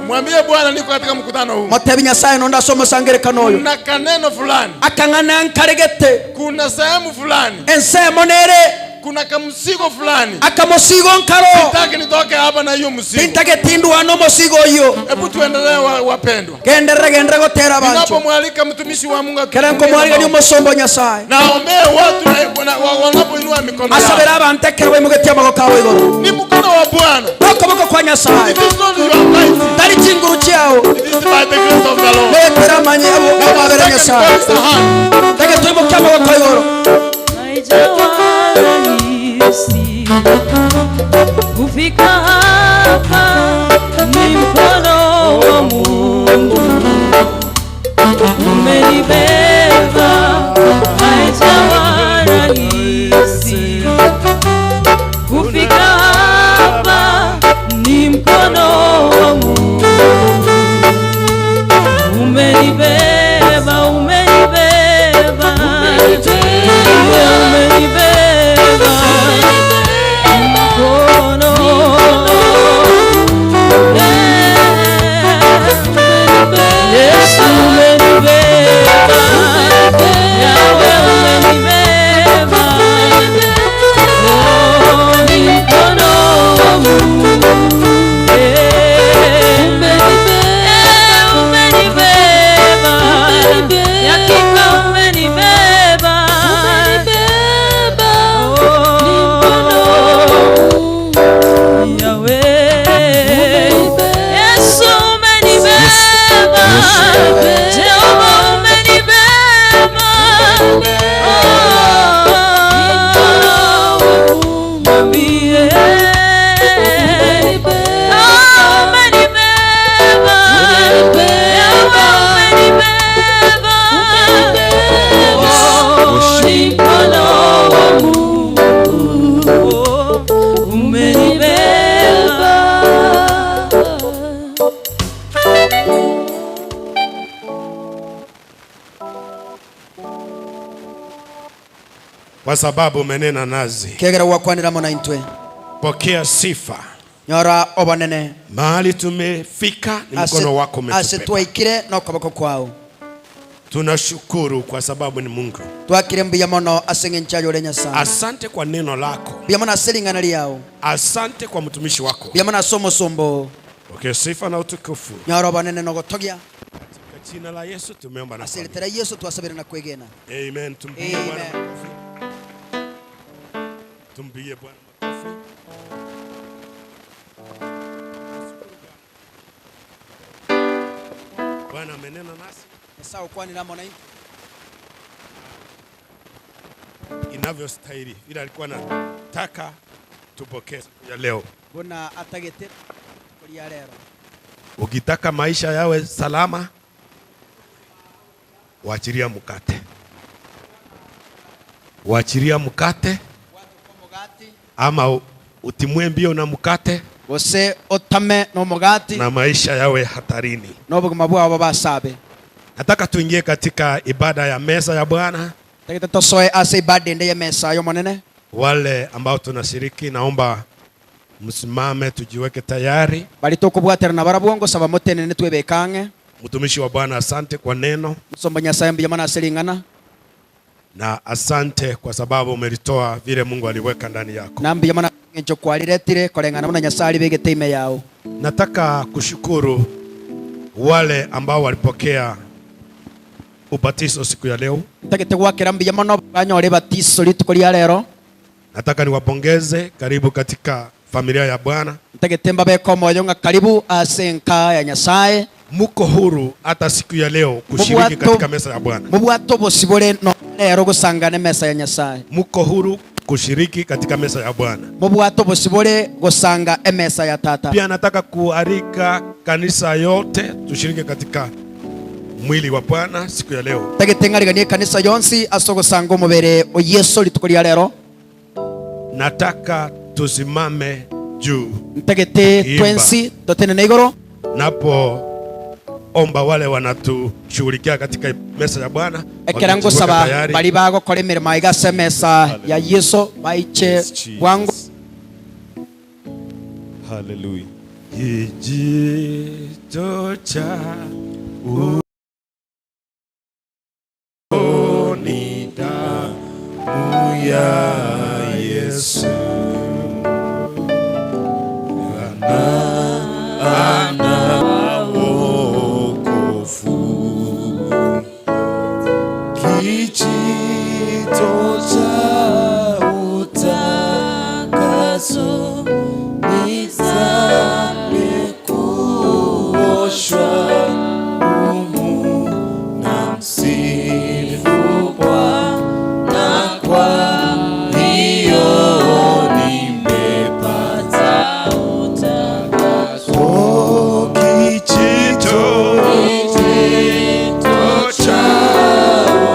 Mwambie Bwana niko katika mkutano huu. Motebi Nyasaye nonda somo sangerekano oyo. Kuna kaneno fulani. Akang'ana nkaregete. Kuna sehemu fulani. Ensemo nere. Kuna kamsigo fulani. Akamosigo nkaro. Sitaki nitoke hapa na hiyo mzigo. Nintake tindwa no mosigo hiyo. Hebu tuendelee wapendwa. Genderere genderere gotera bantu. Ninapomwalika mtumishi wa Mungu Kera nkomwalika ni musombo Nyasaye. Naombee watu na wanapoinua mikono yao. Asabera abantu kera wemugetia amaboko awe igoro. Ni mkono wa Bwana. Okoboko kwa Nyasaye. It is not your might. Tari chinguru chiao. It is by the grace of the Lord. Letera manye abo abere Nyasaye. Take tuimuke amaboko igoro. Haijawa rahisi kufika hapa, ni mkono wa Mungu umenibeba. Haijawa rahisi kufika hapa, ni mkono wa Mungu umenibeba, umenibeba, umenibeba mkono. Yesu umenibeba, Yahweh umenibeba, oh, ni mkono wa Mungu. Umenibeba, hakika umenibeba, oh, Yahweh. Yesu umenibeba, Jehova umenibeba, oh, mwambie, oh, umenibeba, Yahweh umenibeba, oh, ni mkono wa Mungu umenibeba. Kwa sababu umenena nazi. Kegera wakwanira mona intwe. Pokea sifa. Nyora obonene. Mahali tumefika ni mkono wako umetubeba. Asetwaikire no koboko kwao. Tunashukuru kwa sababu ni Mungu. Twakire mbuya mono aseng'encha yore Nyasaye. Asante kwa neno lako. Mbuya mono aseling'ana liao. Asante kwa mtumishi wako. Mbuya mono asomo sombo. Pokea sifa na utukufu. Nyora obonene no gotogia. Katika jina la Yesu tumeomba na Asante kuamini. Yesu twasabira na kwegena. Amen. Tumpigie Bwana Amen. makofi. Tumpigie Bwana makofi. Bwana amenena nasi. Sawa kwani na mwana inavyostahili. Ila alikuwa anataka tupokee siku ya leo. Bona atagete kulia leo. Ukitaka maisha yawe salama, waachilia mkate. Waachilia mkate ama utimue mbio na mkate. Gose otame no mugati. Na maisha yawe hatarini. No buguma bwabo basabe. Nataka tuingie katika ibada ya meza ya Bwana. Tagete tosoe ase ibada ende ya mesa yo monene. Wale ambao tunashiriki naomba msimame tujiweke tayari. Bali tokubwatera na barabwongo saba motenene twebekange. Mtumishi wa Bwana, asante kwa neno. Msomba Nyasaye mbiya mana selingana. Na asante kwa sababu umelitoa vile Mungu aliweka ndani yako. Na mbiya mana ngencho kwaliretire kolengana na Nyasaye alibegete ime yao. Nataka kushukuru wale ambao walipokea ubatizo siku ya leo. Tagete gwakira mbiya mono banyore batizo rituko lya lero. Nataka niwapongeze, karibu katika familia ya Bwana. Tagete mbabeko moyo nga karibu asenka ya Nyasaye. Muko huru hata siku ya leo kushiriki katika meza ya Bwana. Mubwato bosibole no lero gusangane mesa ya Nyasaye. Muko huru kushiriki katika meza ya Bwana. Mubwato bosibole gusanga emesa ya tata. Pia nataka kualika kanisa yote tushiriki katika mwili wa Bwana siku ya leo. Tagete ngariganie kanisa yonsi asogosanga omubere o Yesu rituko lya lero. Nataka tusimame juu. Ntagete Imba. twensi totene igoro. Napo omba wale wanatushughulikia katika meza ya Bwana. Ekera Wamejiweka ngusaba tayari. bali bago kore mirimo igase mesa ya Yesu baiche Yes, Jesus. bwangu. Hallelujah. Kijito cha ni damu ya Yesu. Bwana ana wokovu. Kijito cha utakaso, nizame kuoshwa humu, namsifu Bwana, kwa hiyo nimepata utakaso. Kijito, kijito cha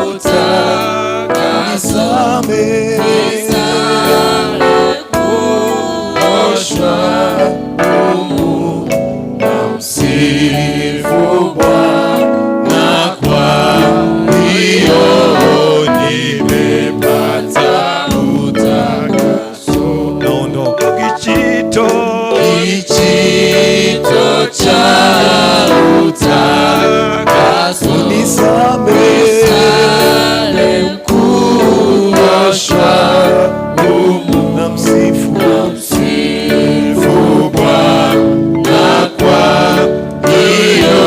utakaso, nizame kuoshwa humu, namsifu Bwana, kwa hiyo nimepata utakaso. Naondoka. Kijito, kijito cha utakaso, nizame kuoshwa humu, namsifu, namsifu Bwana, kwa hiyo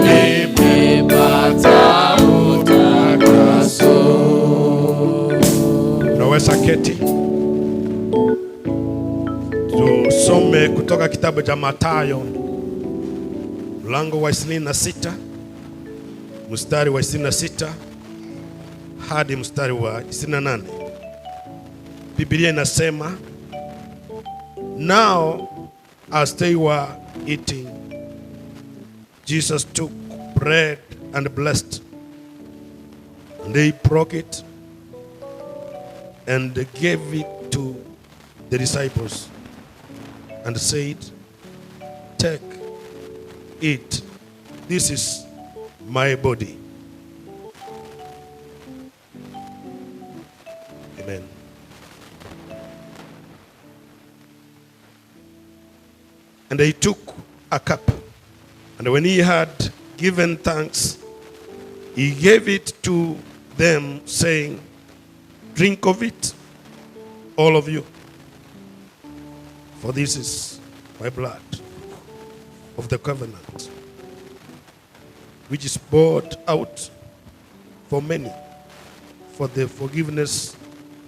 nimepata utakaso. Unaweza keti. Tusome kutoka kitabu cha Mathayo mlango wa 26 mstari wa 26 hadi mstari wa 28. Biblia inasema, "Now as they were eating, Jesus took bread and blessed, and they broke it and gave it to the disciples and said, 'Take, eat, this is my body.'" Amen. And he took a cup, and when he had given thanks, he gave it to them, saying, "Drink of it, all of you, for this is my blood of the covenant, which is poured out for many for the forgiveness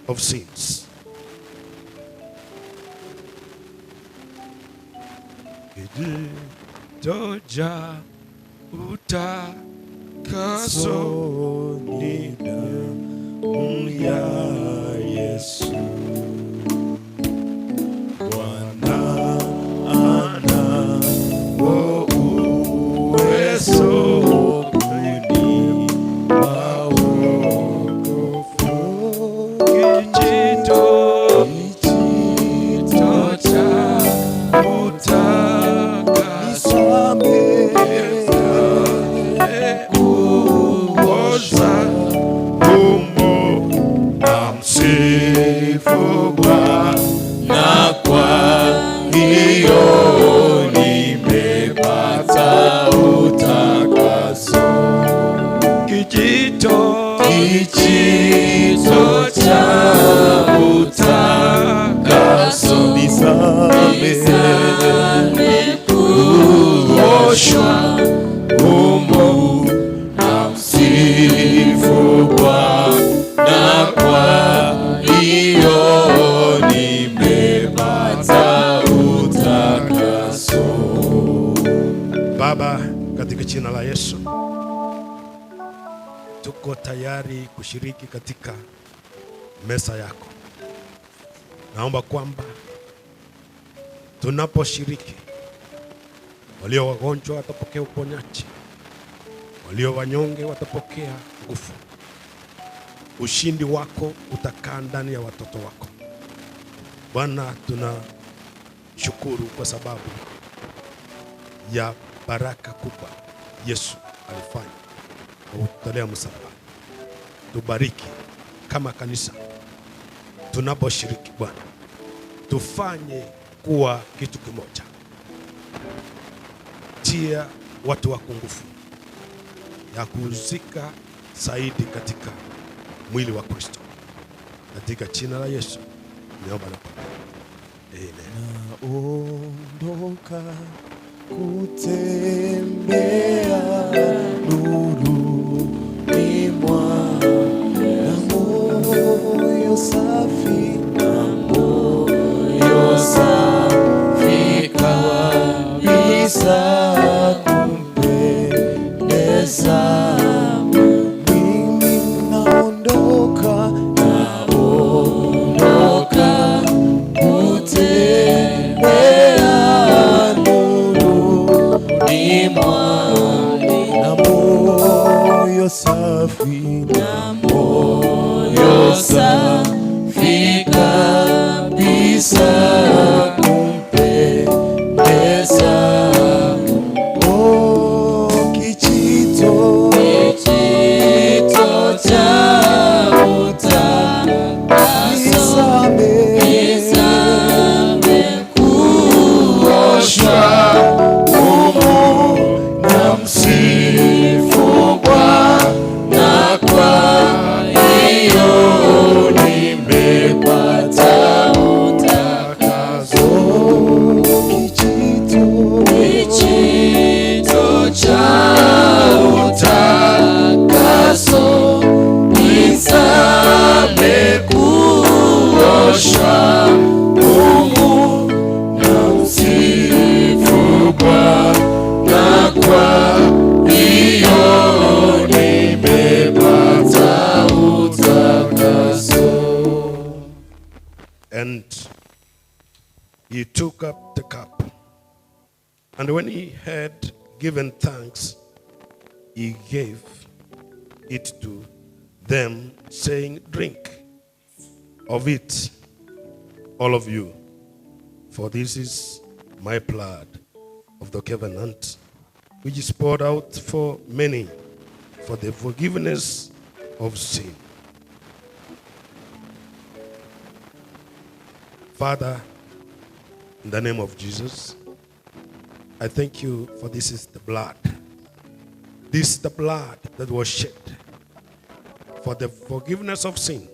of sins." Kijito cha utakaso ni damu ya Yesu. Bwana ana uwezo kunipa wokovu. Kijito, kijito cha utakaso, kuosha humo, namsifu Bwana, kwa hiyo nimepata utakaso. Kijito, kijito cha utakaso, nizame kuoshwa humo, namsifu Bwana, kwa hiyo nimepata utakaso. Baba, katika jina la Yesu, tuko tayari kushiriki katika meza yako. Naomba kwamba tunaposhiriki, walio wagonjwa watapokea uponyaji, walio wanyonge watapokea nguvu. Ushindi wako utakaa ndani ya watoto wako. Bwana, tunashukuru kwa sababu ya baraka kubwa Yesu alifanya kwa kutolea msalaba. Tubariki kama kanisa tunaposhiriki Bwana, tufanye kuwa kitu kimoja. Tia watu wako nguvu ya kuhusika zaidi katika mwili wa Kristo. Katika jina la Yesu niomba na kuamini. Amen. Naondoka kutembea nuruni mwa na moyo safi, na moyo safi kabisa kumpendeza. Mimi naondoka, naondoka kutembea nuruni mwa na moyo safi, na moyo safi kabisa kumpendeza. Oh, kijito, kijito cha utakaso, nizame kuoshwa humo, namsifu Bwana, kwa hiyo nimepata utakaso. Kijito, kijito cha utakaso, nizame kuoshwa humo, namsifu Bwana, kwa hiyo nimepata utakaso. And he took up the cup. And when he had given thanks, he gave it to them, saying, "Drink of it, all of you, for this is my blood of the covenant, which is poured out for many for the forgiveness of sin." Father, in the name of Jesus, I thank you for this is the blood. This is the blood that was shed for the forgiveness of sin.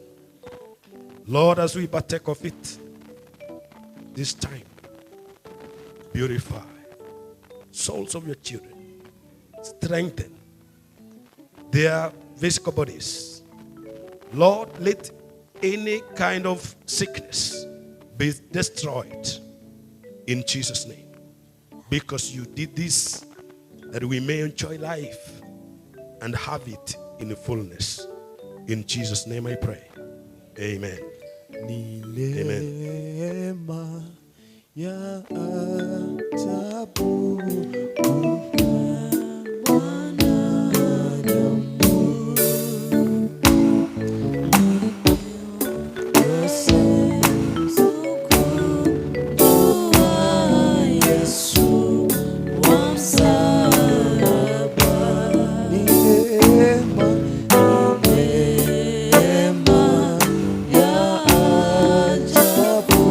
Lord, as we partake of it this time, purify souls of your children, strengthen their physical bodies. Lord, let any kind of sickness be destroyed in Jesus' name. Because you did this that we may enjoy life and have it in fullness. In Jesus' name I pray. Amen. Ni Amen. neema ya ajabu. Yesu wa msalaba. Ni neema, Neema ya ajabu.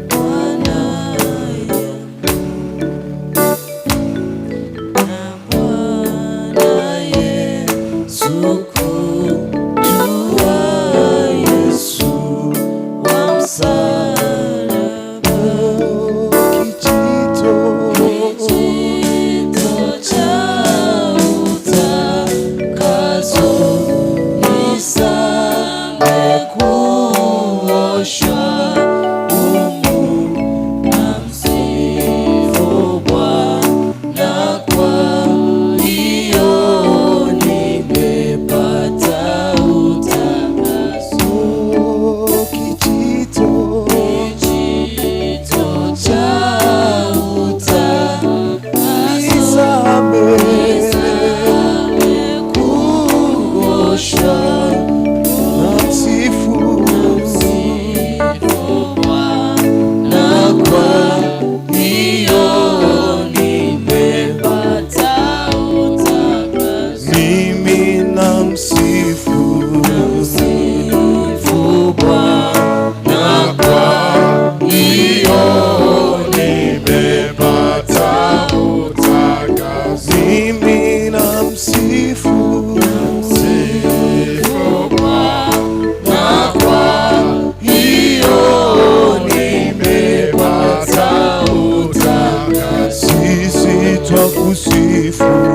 Bwana.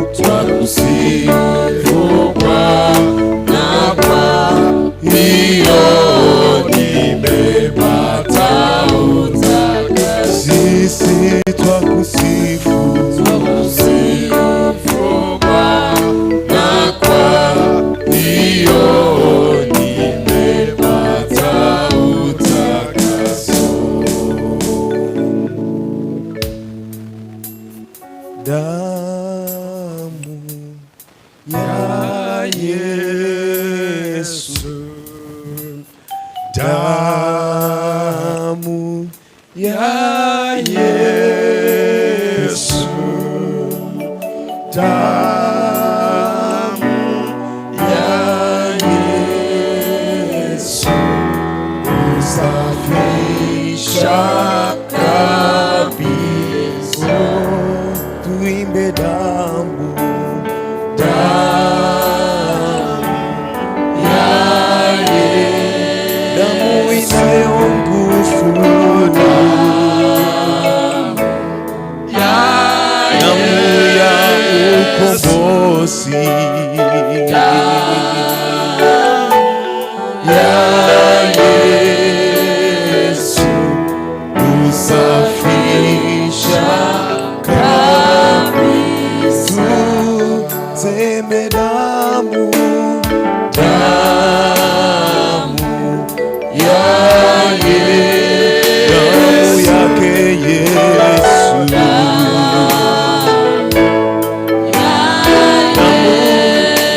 Twakusifu Bwana kwa hiyo nimepata utakaso. Sisi twakusifu, Twakusifu Bwana kwa hiyo nimepata utakaso. Damu ya Yesu, damu ya Yesu, damu ya Yesu husafisha kabisa. Tuimbe damu, damu ya Yesu, damu inayo nguvu, damu ya ukombozi, ya Yesu husafisha kabisa. Tuseme damu, damu ya Yesu, damu yake Yesu, damu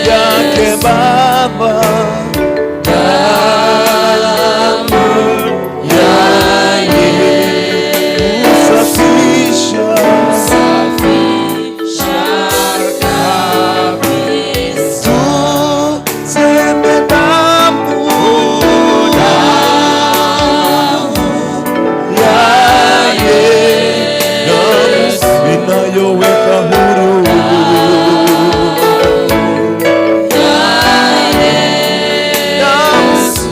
yake Baba, damu ya Yesu husafisha, tuseme damu, ya Yesu inayoweka huru,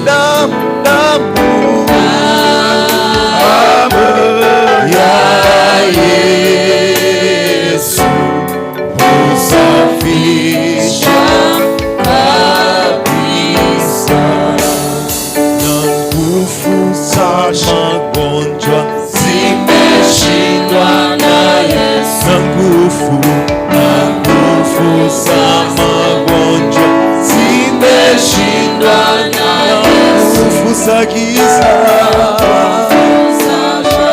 damu, damu, damu ya Yesu husafisha kabisa. Na nguvu za magonjwa Zimeshindwa na Yesu. Na nguvu za magonjwa Zimeshindwa na Yesu. nguvu za giza Za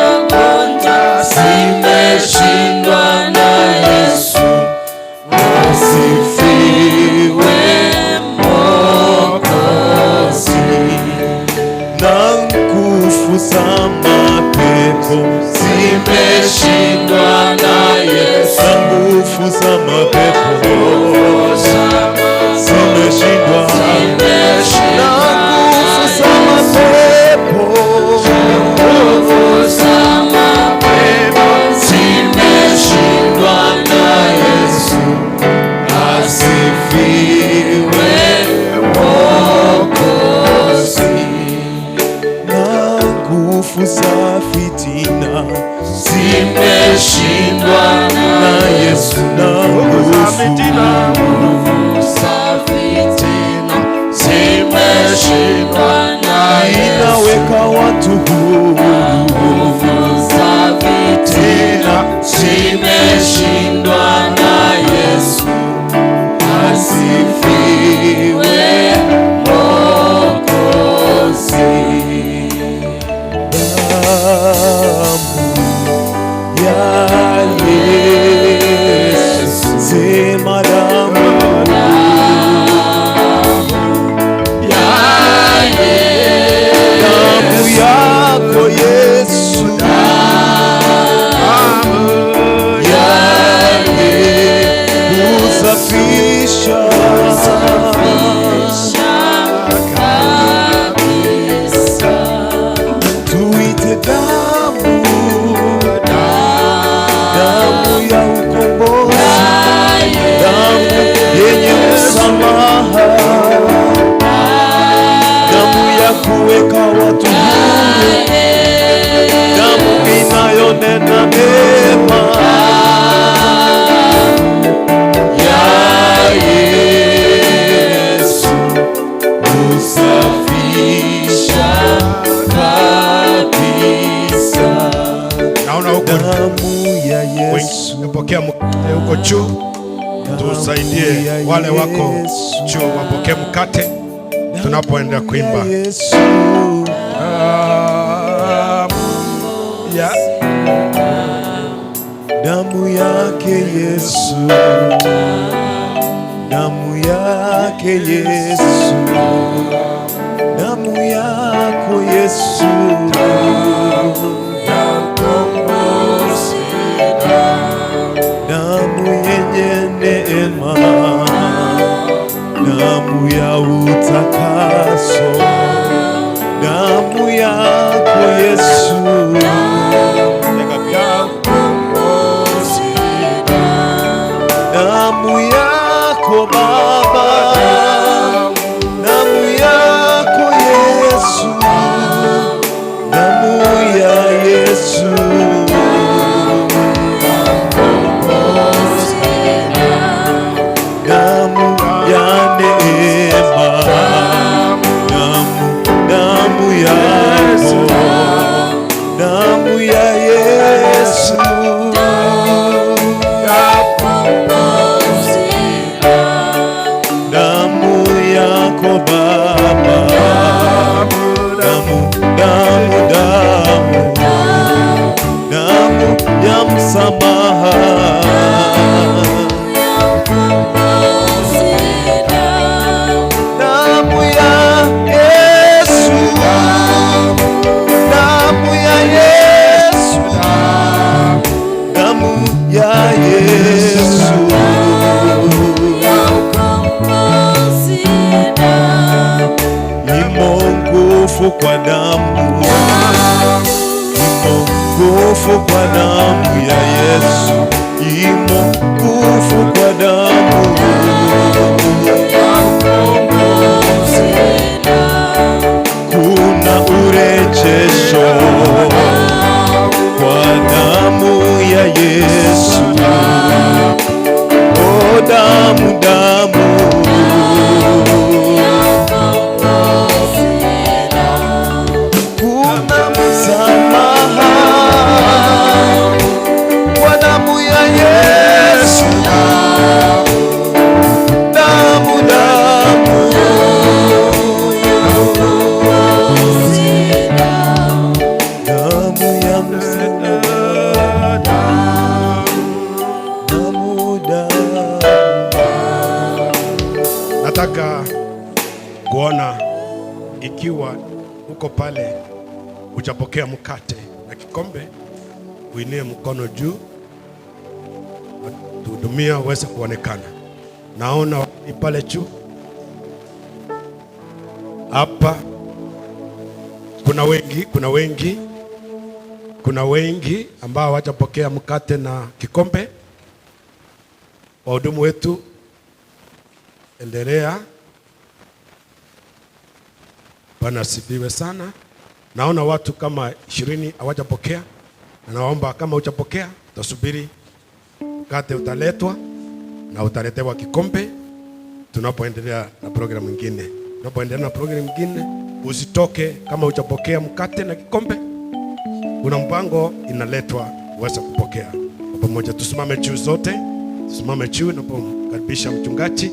magonjwa zimeshindwa na Yesu. Asifiwe Mwokozi. Na nguvu za mapepo Zimeshindwa na Yesu. na nguvu za mapepo zimeshindwa na nguvu za mapepo Nguvu za mapepo zimeshindwa na Yesu. Asifiwe Mwokozi. Na nguvu za fitina Zimeshindwa na na Yesu, na nguvu za fitina zimeshindwa na Yesu. Inaweka watu huru. Nguvu za fitina zimeshindwa na Yesu. Asifiwe Mwokozi. Damu ya Yesu, sema damu Ya damu yako Yesu, ya husafisha kabisa. Tuite damu, damu ya ukombozi, damu Tusaidie wale wako juu wapokee mkate tunapoenda kuimba. Yesu, Ya damu yake Yesu, damu yake Yesu, damu yako Yesu, damu yenye neema, damu ya utakaso, damu yako Yesu, damu yako Baba, damu yako Yesu, damu ya Yesu, damu ya neema, damu, damu yako, damu ya Yesu, damu yako Baba, damu, damu, damu, damu ya msamaha, damu ya Yesu, damu ya Yesu, damu ya Yesu. Imo nguvu kwa damu, imo nguvu kwa damu ya Yesu, imo nguvu kwa damu. Kuna urejesho kwa damu ya Yesu. Oh, damu, damu. Kuna msamaha kwa damu ya Yesu. Damu, damu. Damu ya msalaba. Damu, damu. Nataka kuona ikiwa uko pale hujapokea mkate na kikombe, uinue mkono juu, tuhudumia uweze kuonekana. Naona ni pale juu hapa, kuna wengi, kuna wengi, kuna wengi ambao hawajapokea mkate na kikombe. Wahudumu wetu, endelea. Bwana asifiwe sana. Naona watu kama 20 hawajapokea, na naomba kama hujapokea utasubiri mkate utaletwa na utaletewa kikombe tunapoendelea na programu nyingine. Tunapoendelea na programu nyingine, usitoke kama hujapokea mkate na kikombe. Kuna mpango inaletwa uweze kupokea. Kwa pamoja tusimame juu zote, tusimame juu napomkaribisha mchungaji.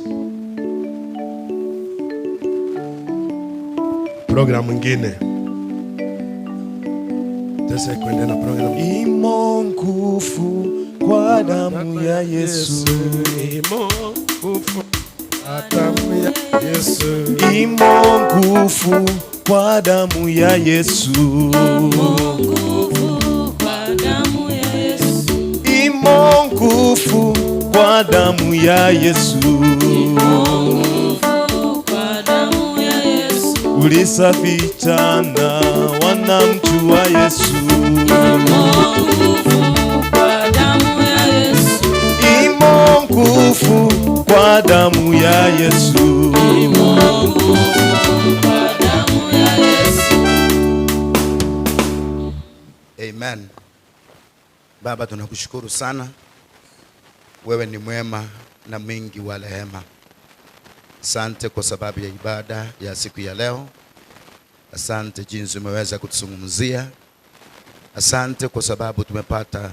Programu nyingine. Sasa kuendelea na programu. Imo nguvu kwa damu ya Yesu. Imo nguvu kwa damu ya Yesu. Imo nguvu kwa damu ya Yesu. Imo nguvu kwa damu ya Yesu. Ulisafichana wanamjua Yesu. Imo nguvu kwa damu ya Yesu. Amen. Baba, tunakushukuru sana. Wewe ni mwema na mwingi wa rehema. Asante kwa sababu ya ibada ya siku ya leo. Asante jinsi umeweza kutuzungumzia. Asante kwa sababu tumepata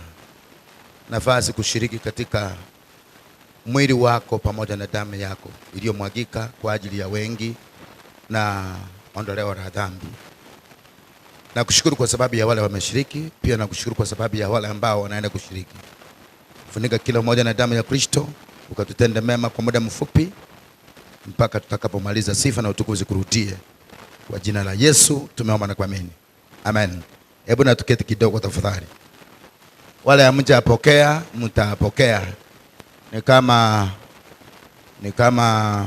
nafasi kushiriki katika Mwili wako pamoja na damu yako iliyomwagika kwa ajili ya wengi na ondoleo la dhambi. Nakushukuru kwa sababu ya wale wameshiriki, pia nakushukuru kwa sababu ya wale ambao wanaenda kushiriki. Funika kila mmoja na damu ya Kristo, ukatutende mema kwa muda mfupi mpaka tutakapomaliza. Sifa na utukufu zikurudie. Kwa jina la Yesu tumeomba na kuamini. Amen. Hebu na tuketi kidogo tafadhali. Wale hamjapokea mtapokea. Ni kama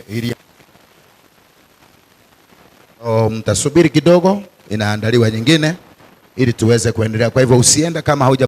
ili mtasubiri kidogo, inaandaliwa nyingine ili tuweze kuendelea. Kwa hivyo usienda kama hauja